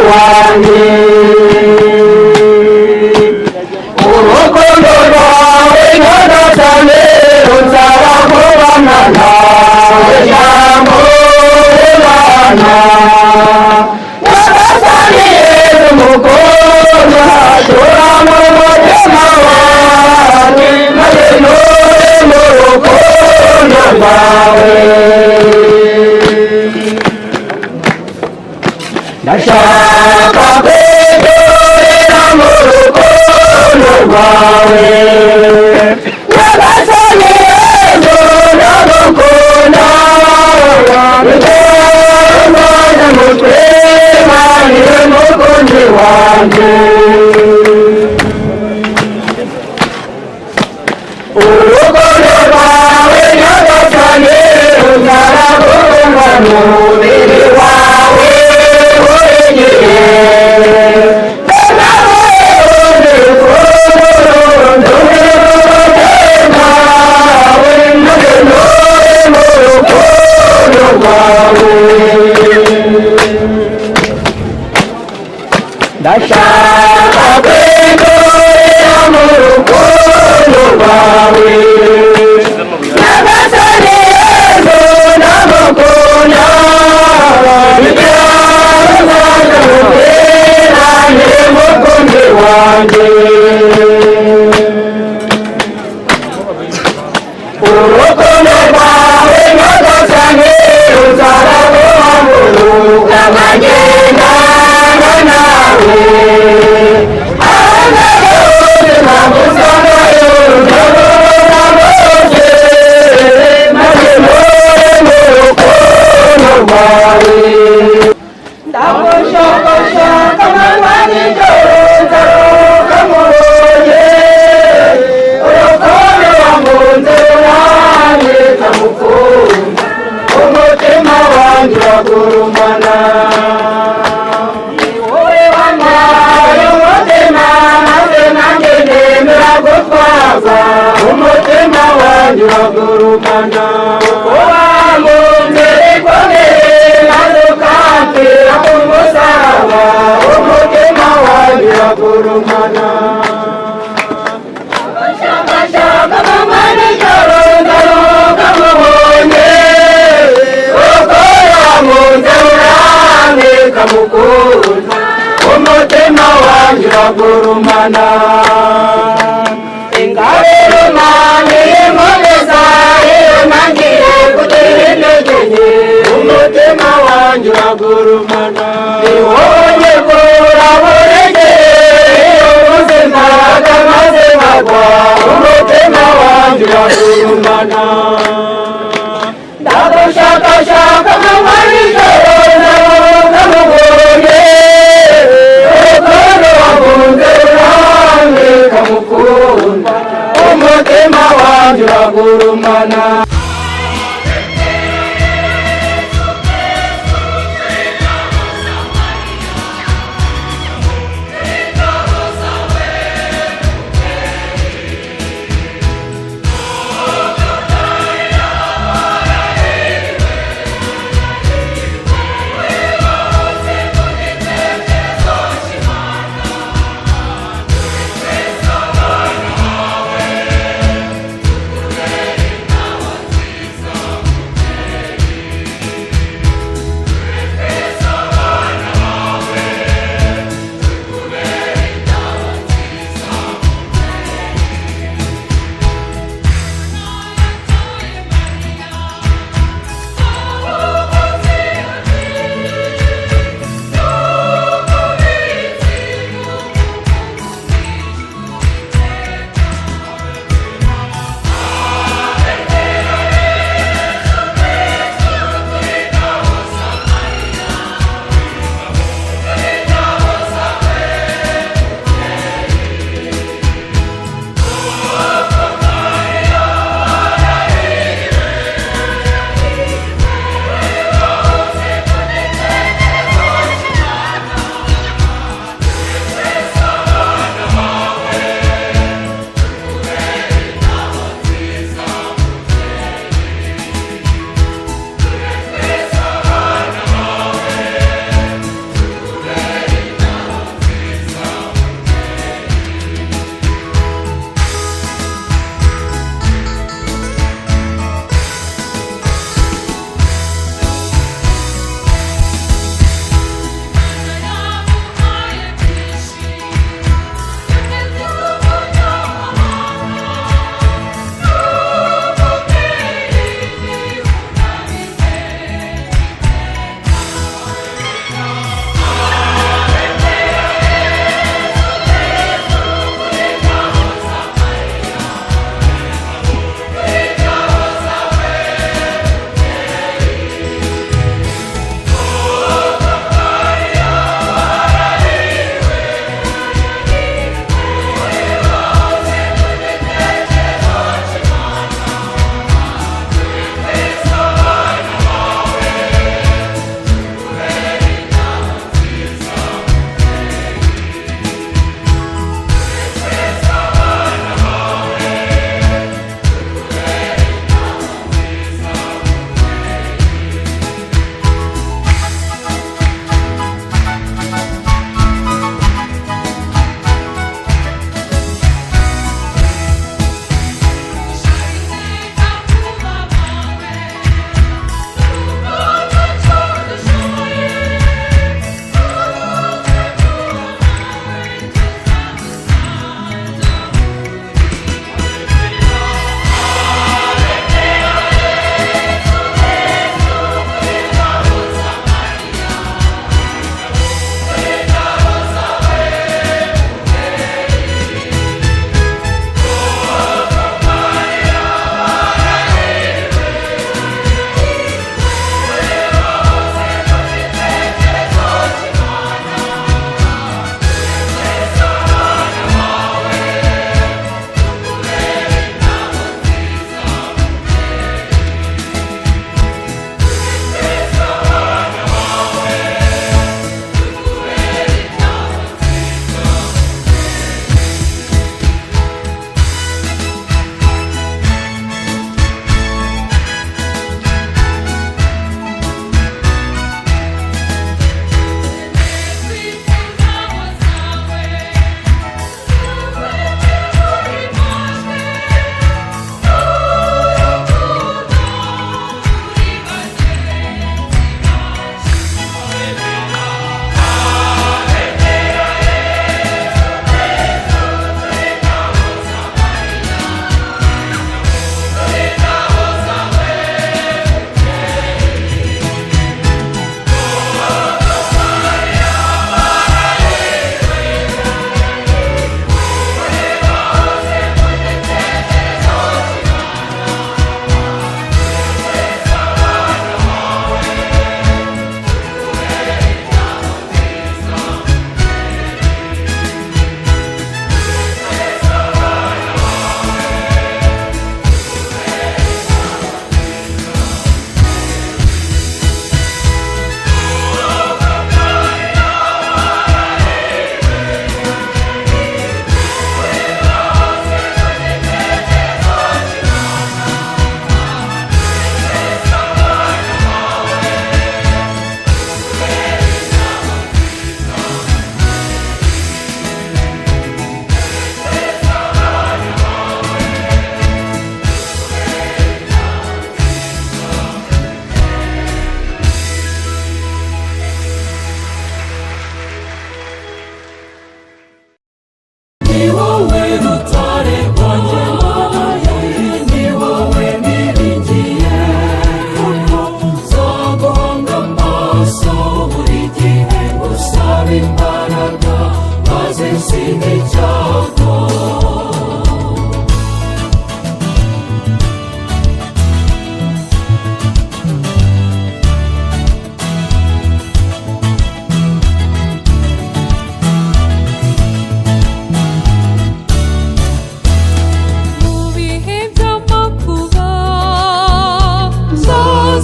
Speaker 2: wanjye urukundo rwawe nyagasani runsaba kubana nawe jambo Imana nyagasani Yezu mukundwa tura mu mutima wanjye maze nture mu rukundo rwawe ndashaka kwitorera mu rukundo rwawe nyagasani Yezu ndagukunda nitwe mutima niwe mukunzi wanjye urukundo rwawe nyagasani ruzaragukundwa n'umubiri wawe buri gihe ndashaka kwitorera mu rukundo rwawe nyagasani Yezu ndagukunda niwe mukunzi wanjye urukundo rwawe nyagasani ruzaraguhaguruka nkagendana nawe ndagushakashaka amanywa n'ijoro nzaruka nkubonye urukundo wankunze nanjye ndagukunda umutima wanjye uragurumana ni wowe wampaye umutima maze nanjye nemera gutwaza umutima wanjye uragurumana wankunze bikomeye maze ukampfira ku musaraba umutima wanjye uragurumana ndashakashaka amanywa n'ijoro ndaruka nkubonye urukundo wankunze uraneka mukunda umutima wanjye uragurumana ingabire Imana inkomeza iyo ntangiye kugira intege nke umutima wanjye uragurumana ni wowe nyikura buri gihe iyo mbuze imbaraga maze nkagwa umutima wanjye uragurumana ndagushakashaka amanywa n'ijoro ndaruka nkubonye urukundo wankunze uraneka mukunda umutima wanjye uragurumana.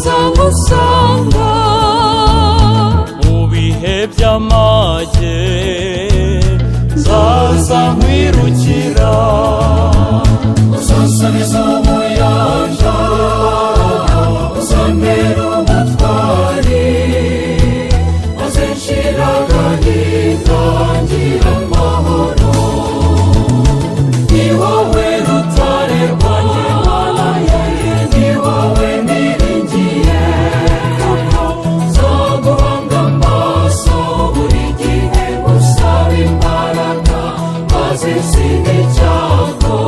Speaker 4: Nzaza ngusanga.
Speaker 5: Mu bihe by'amage nzaza nkwirukira.
Speaker 2: Uzansubiza ubuyanja, uzantera ubutwari, uzinshira agahinda ngira amahoro. Ni wowe rutare rwanjye Mana yanjye, ni wowe niringiye, kuko nzaguhanga amaso buri gihe ngusaba imbaraga maze nsinde icyago.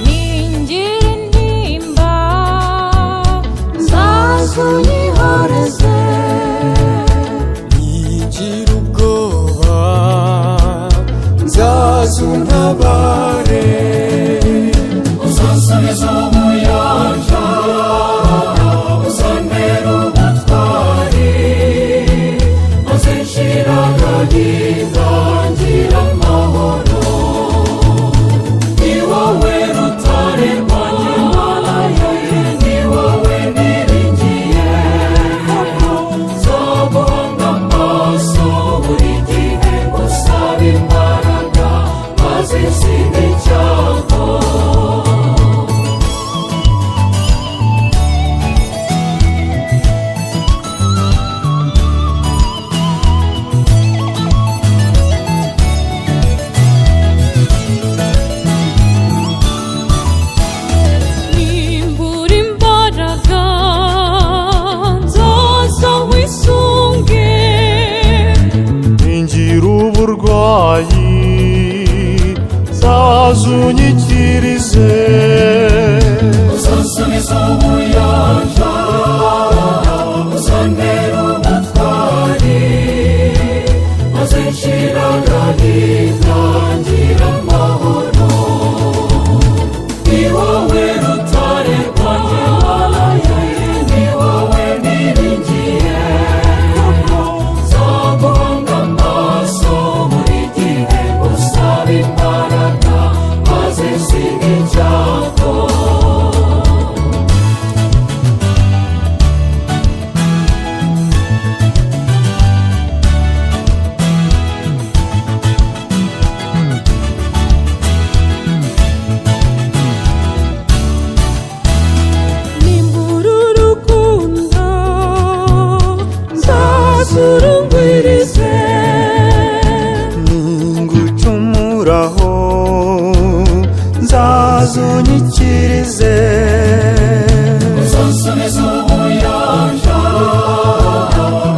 Speaker 4: Ningira intimba nzaza unyihoreze.
Speaker 1: Nigira ubwoba nzaza untabare.
Speaker 2: Uzansubiza ubuyanja, uzantera ubutwari, uzinshira agahinda ngira amahoro. Ni wowe rutare rwanjye Mana yanjye, ni wowe niringiye, kuko nzaguhanga amaso buri gihe ngusaba imbaraga maze nsinde icyago.
Speaker 4: Nimbura imbaraga nzaza wisunge.
Speaker 5: Ningira uburwayi nzaza unyikirize.
Speaker 2: Uzansubiza ubuyanja, uzantera ubutwari, uzinshira agahinda ngira amahoro. Ni wowe rutare rwanjye Mana yanjye, ni wowe niringiye, kuko nzaguhanga amaso buri gihe ngusaba imbaraga maze nsinde icyago.
Speaker 4: Nimbura urukundo nzaza urungwirize.
Speaker 1: Ningucumuraho nzaza unyikirize.
Speaker 2: Uzansubiza ubuyanja,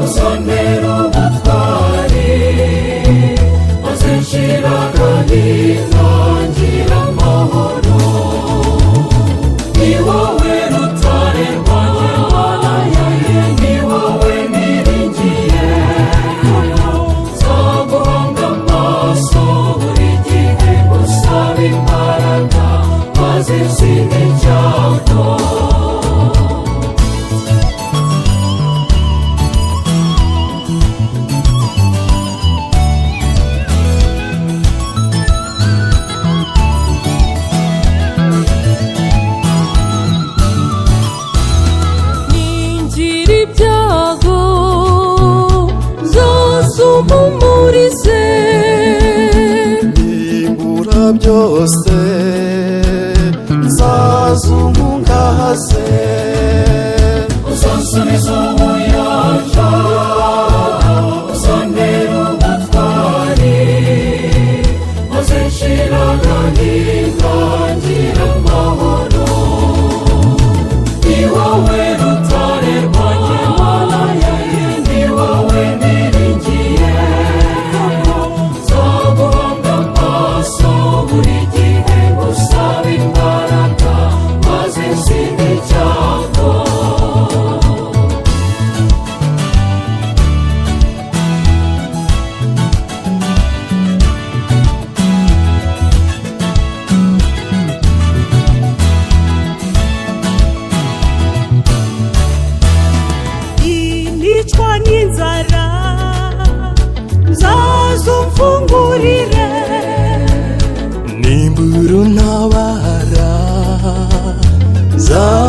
Speaker 2: uzantera ubutwari, uzinshira agahinda ngira amahoro. Ni wowe rutare rwanjye Mana yanjye, ni wowe niringiye, kuko nzaguhanga amaso buri gihe ngusaba imbaraga maze nsinde icyago.
Speaker 4: Ningira ibyago nzaza umpumurize.
Speaker 1: Nimbura byose nzaza unkungahaze.
Speaker 2: Uzansubiza ubuyanja, uzantera ubutwari, uzinshira agahinda ngira amahoro. Ni wowe rutare rwanjye Mana yanjye, ni wowe niringiye, kuko nzaguhanga amaso buri gihe ngusaba imbaraga maze nsinde icyago.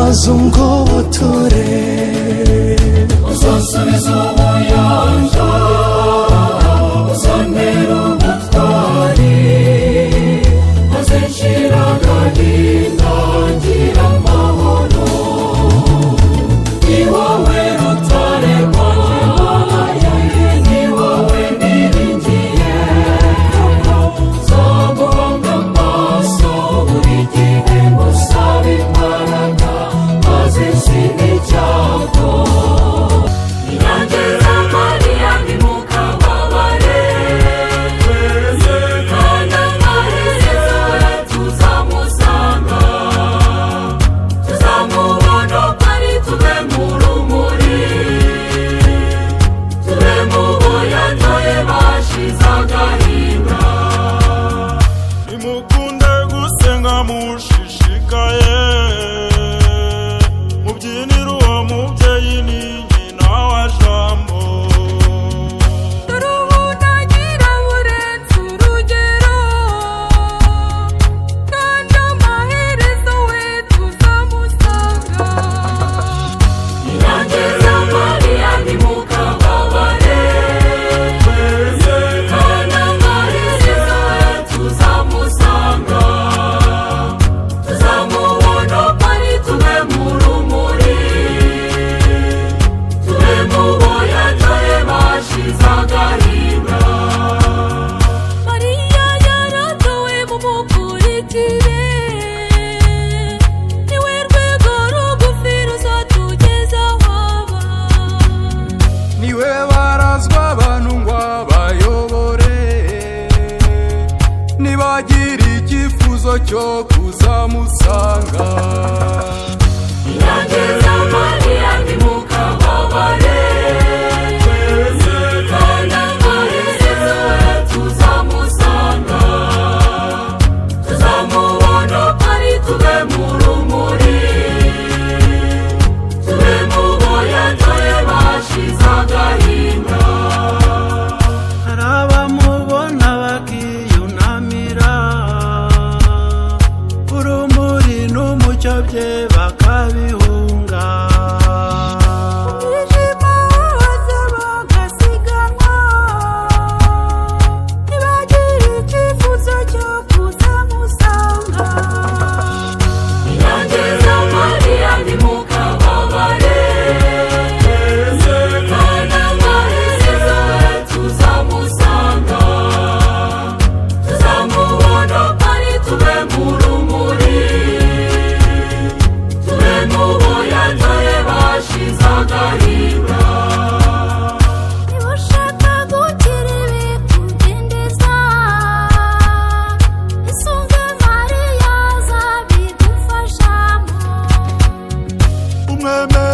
Speaker 1: Maze ungobotore.
Speaker 2: Uzansubiza ubuyanja, uzantera ubutwari, maze nshira agahinda ngira amahoro. Ni wowe rutare rwanjye, ni wowe niringiye, nzaguhanga amaso buri gihe ngusaba imbaraga, maze nsinde icyago. Nyange za Mariya ntimukababare, kandi amaherezo tuzamusanga, tuzamubona uko ari, tube mu rumuri, tube mu bo yatoye bashize agahinda.
Speaker 5: Nimukunde gusenga mushishikaye, mubyinire uwo mubyeyi, ni nyina wa Jambo.
Speaker 4: Dore ubu burenze urugero, kandi amaherezo we tuzamusanga.
Speaker 2: Nyange za Mariya ntimukababare, kandi amaherezo tuzamusanga, tuzamubona uko ari, tube mu rumuri, tube mu bo yatoye bashize agahinda.
Speaker 4: Mariya yaratowe mumukurikire, niwe rwego rugufi ruzatugeza aho aba.
Speaker 21: Niwe barazwa abantu ngo abayobore, nibagira icyifuzo cyo kuzamusanga.
Speaker 2: Nyange za Mariya ntimukababare, kandi amaherezo tuzamusanga, tuzamubona uko ari, tube mu rumuri, tube mu bo yatoye bashize agahinda.
Speaker 3: Hari abamubona bakiyunamira, urumuri n'umucyo bye bakabihunga.
Speaker 4: Umwijima waza bagasiganwa, ntibagira icyifuzo cyo kuzamusanga.
Speaker 2: Nyange za Mariya ntimukababare, kandi amaherezo tuzamusanga, tuzamubona uko ari, tube mu rumuri, tube mu bo yatoye bashize agahinda.
Speaker 4: Niba ushaka gukira ibikudindiza, isunge Mariya azabigufashamo.
Speaker 5: Umwemere.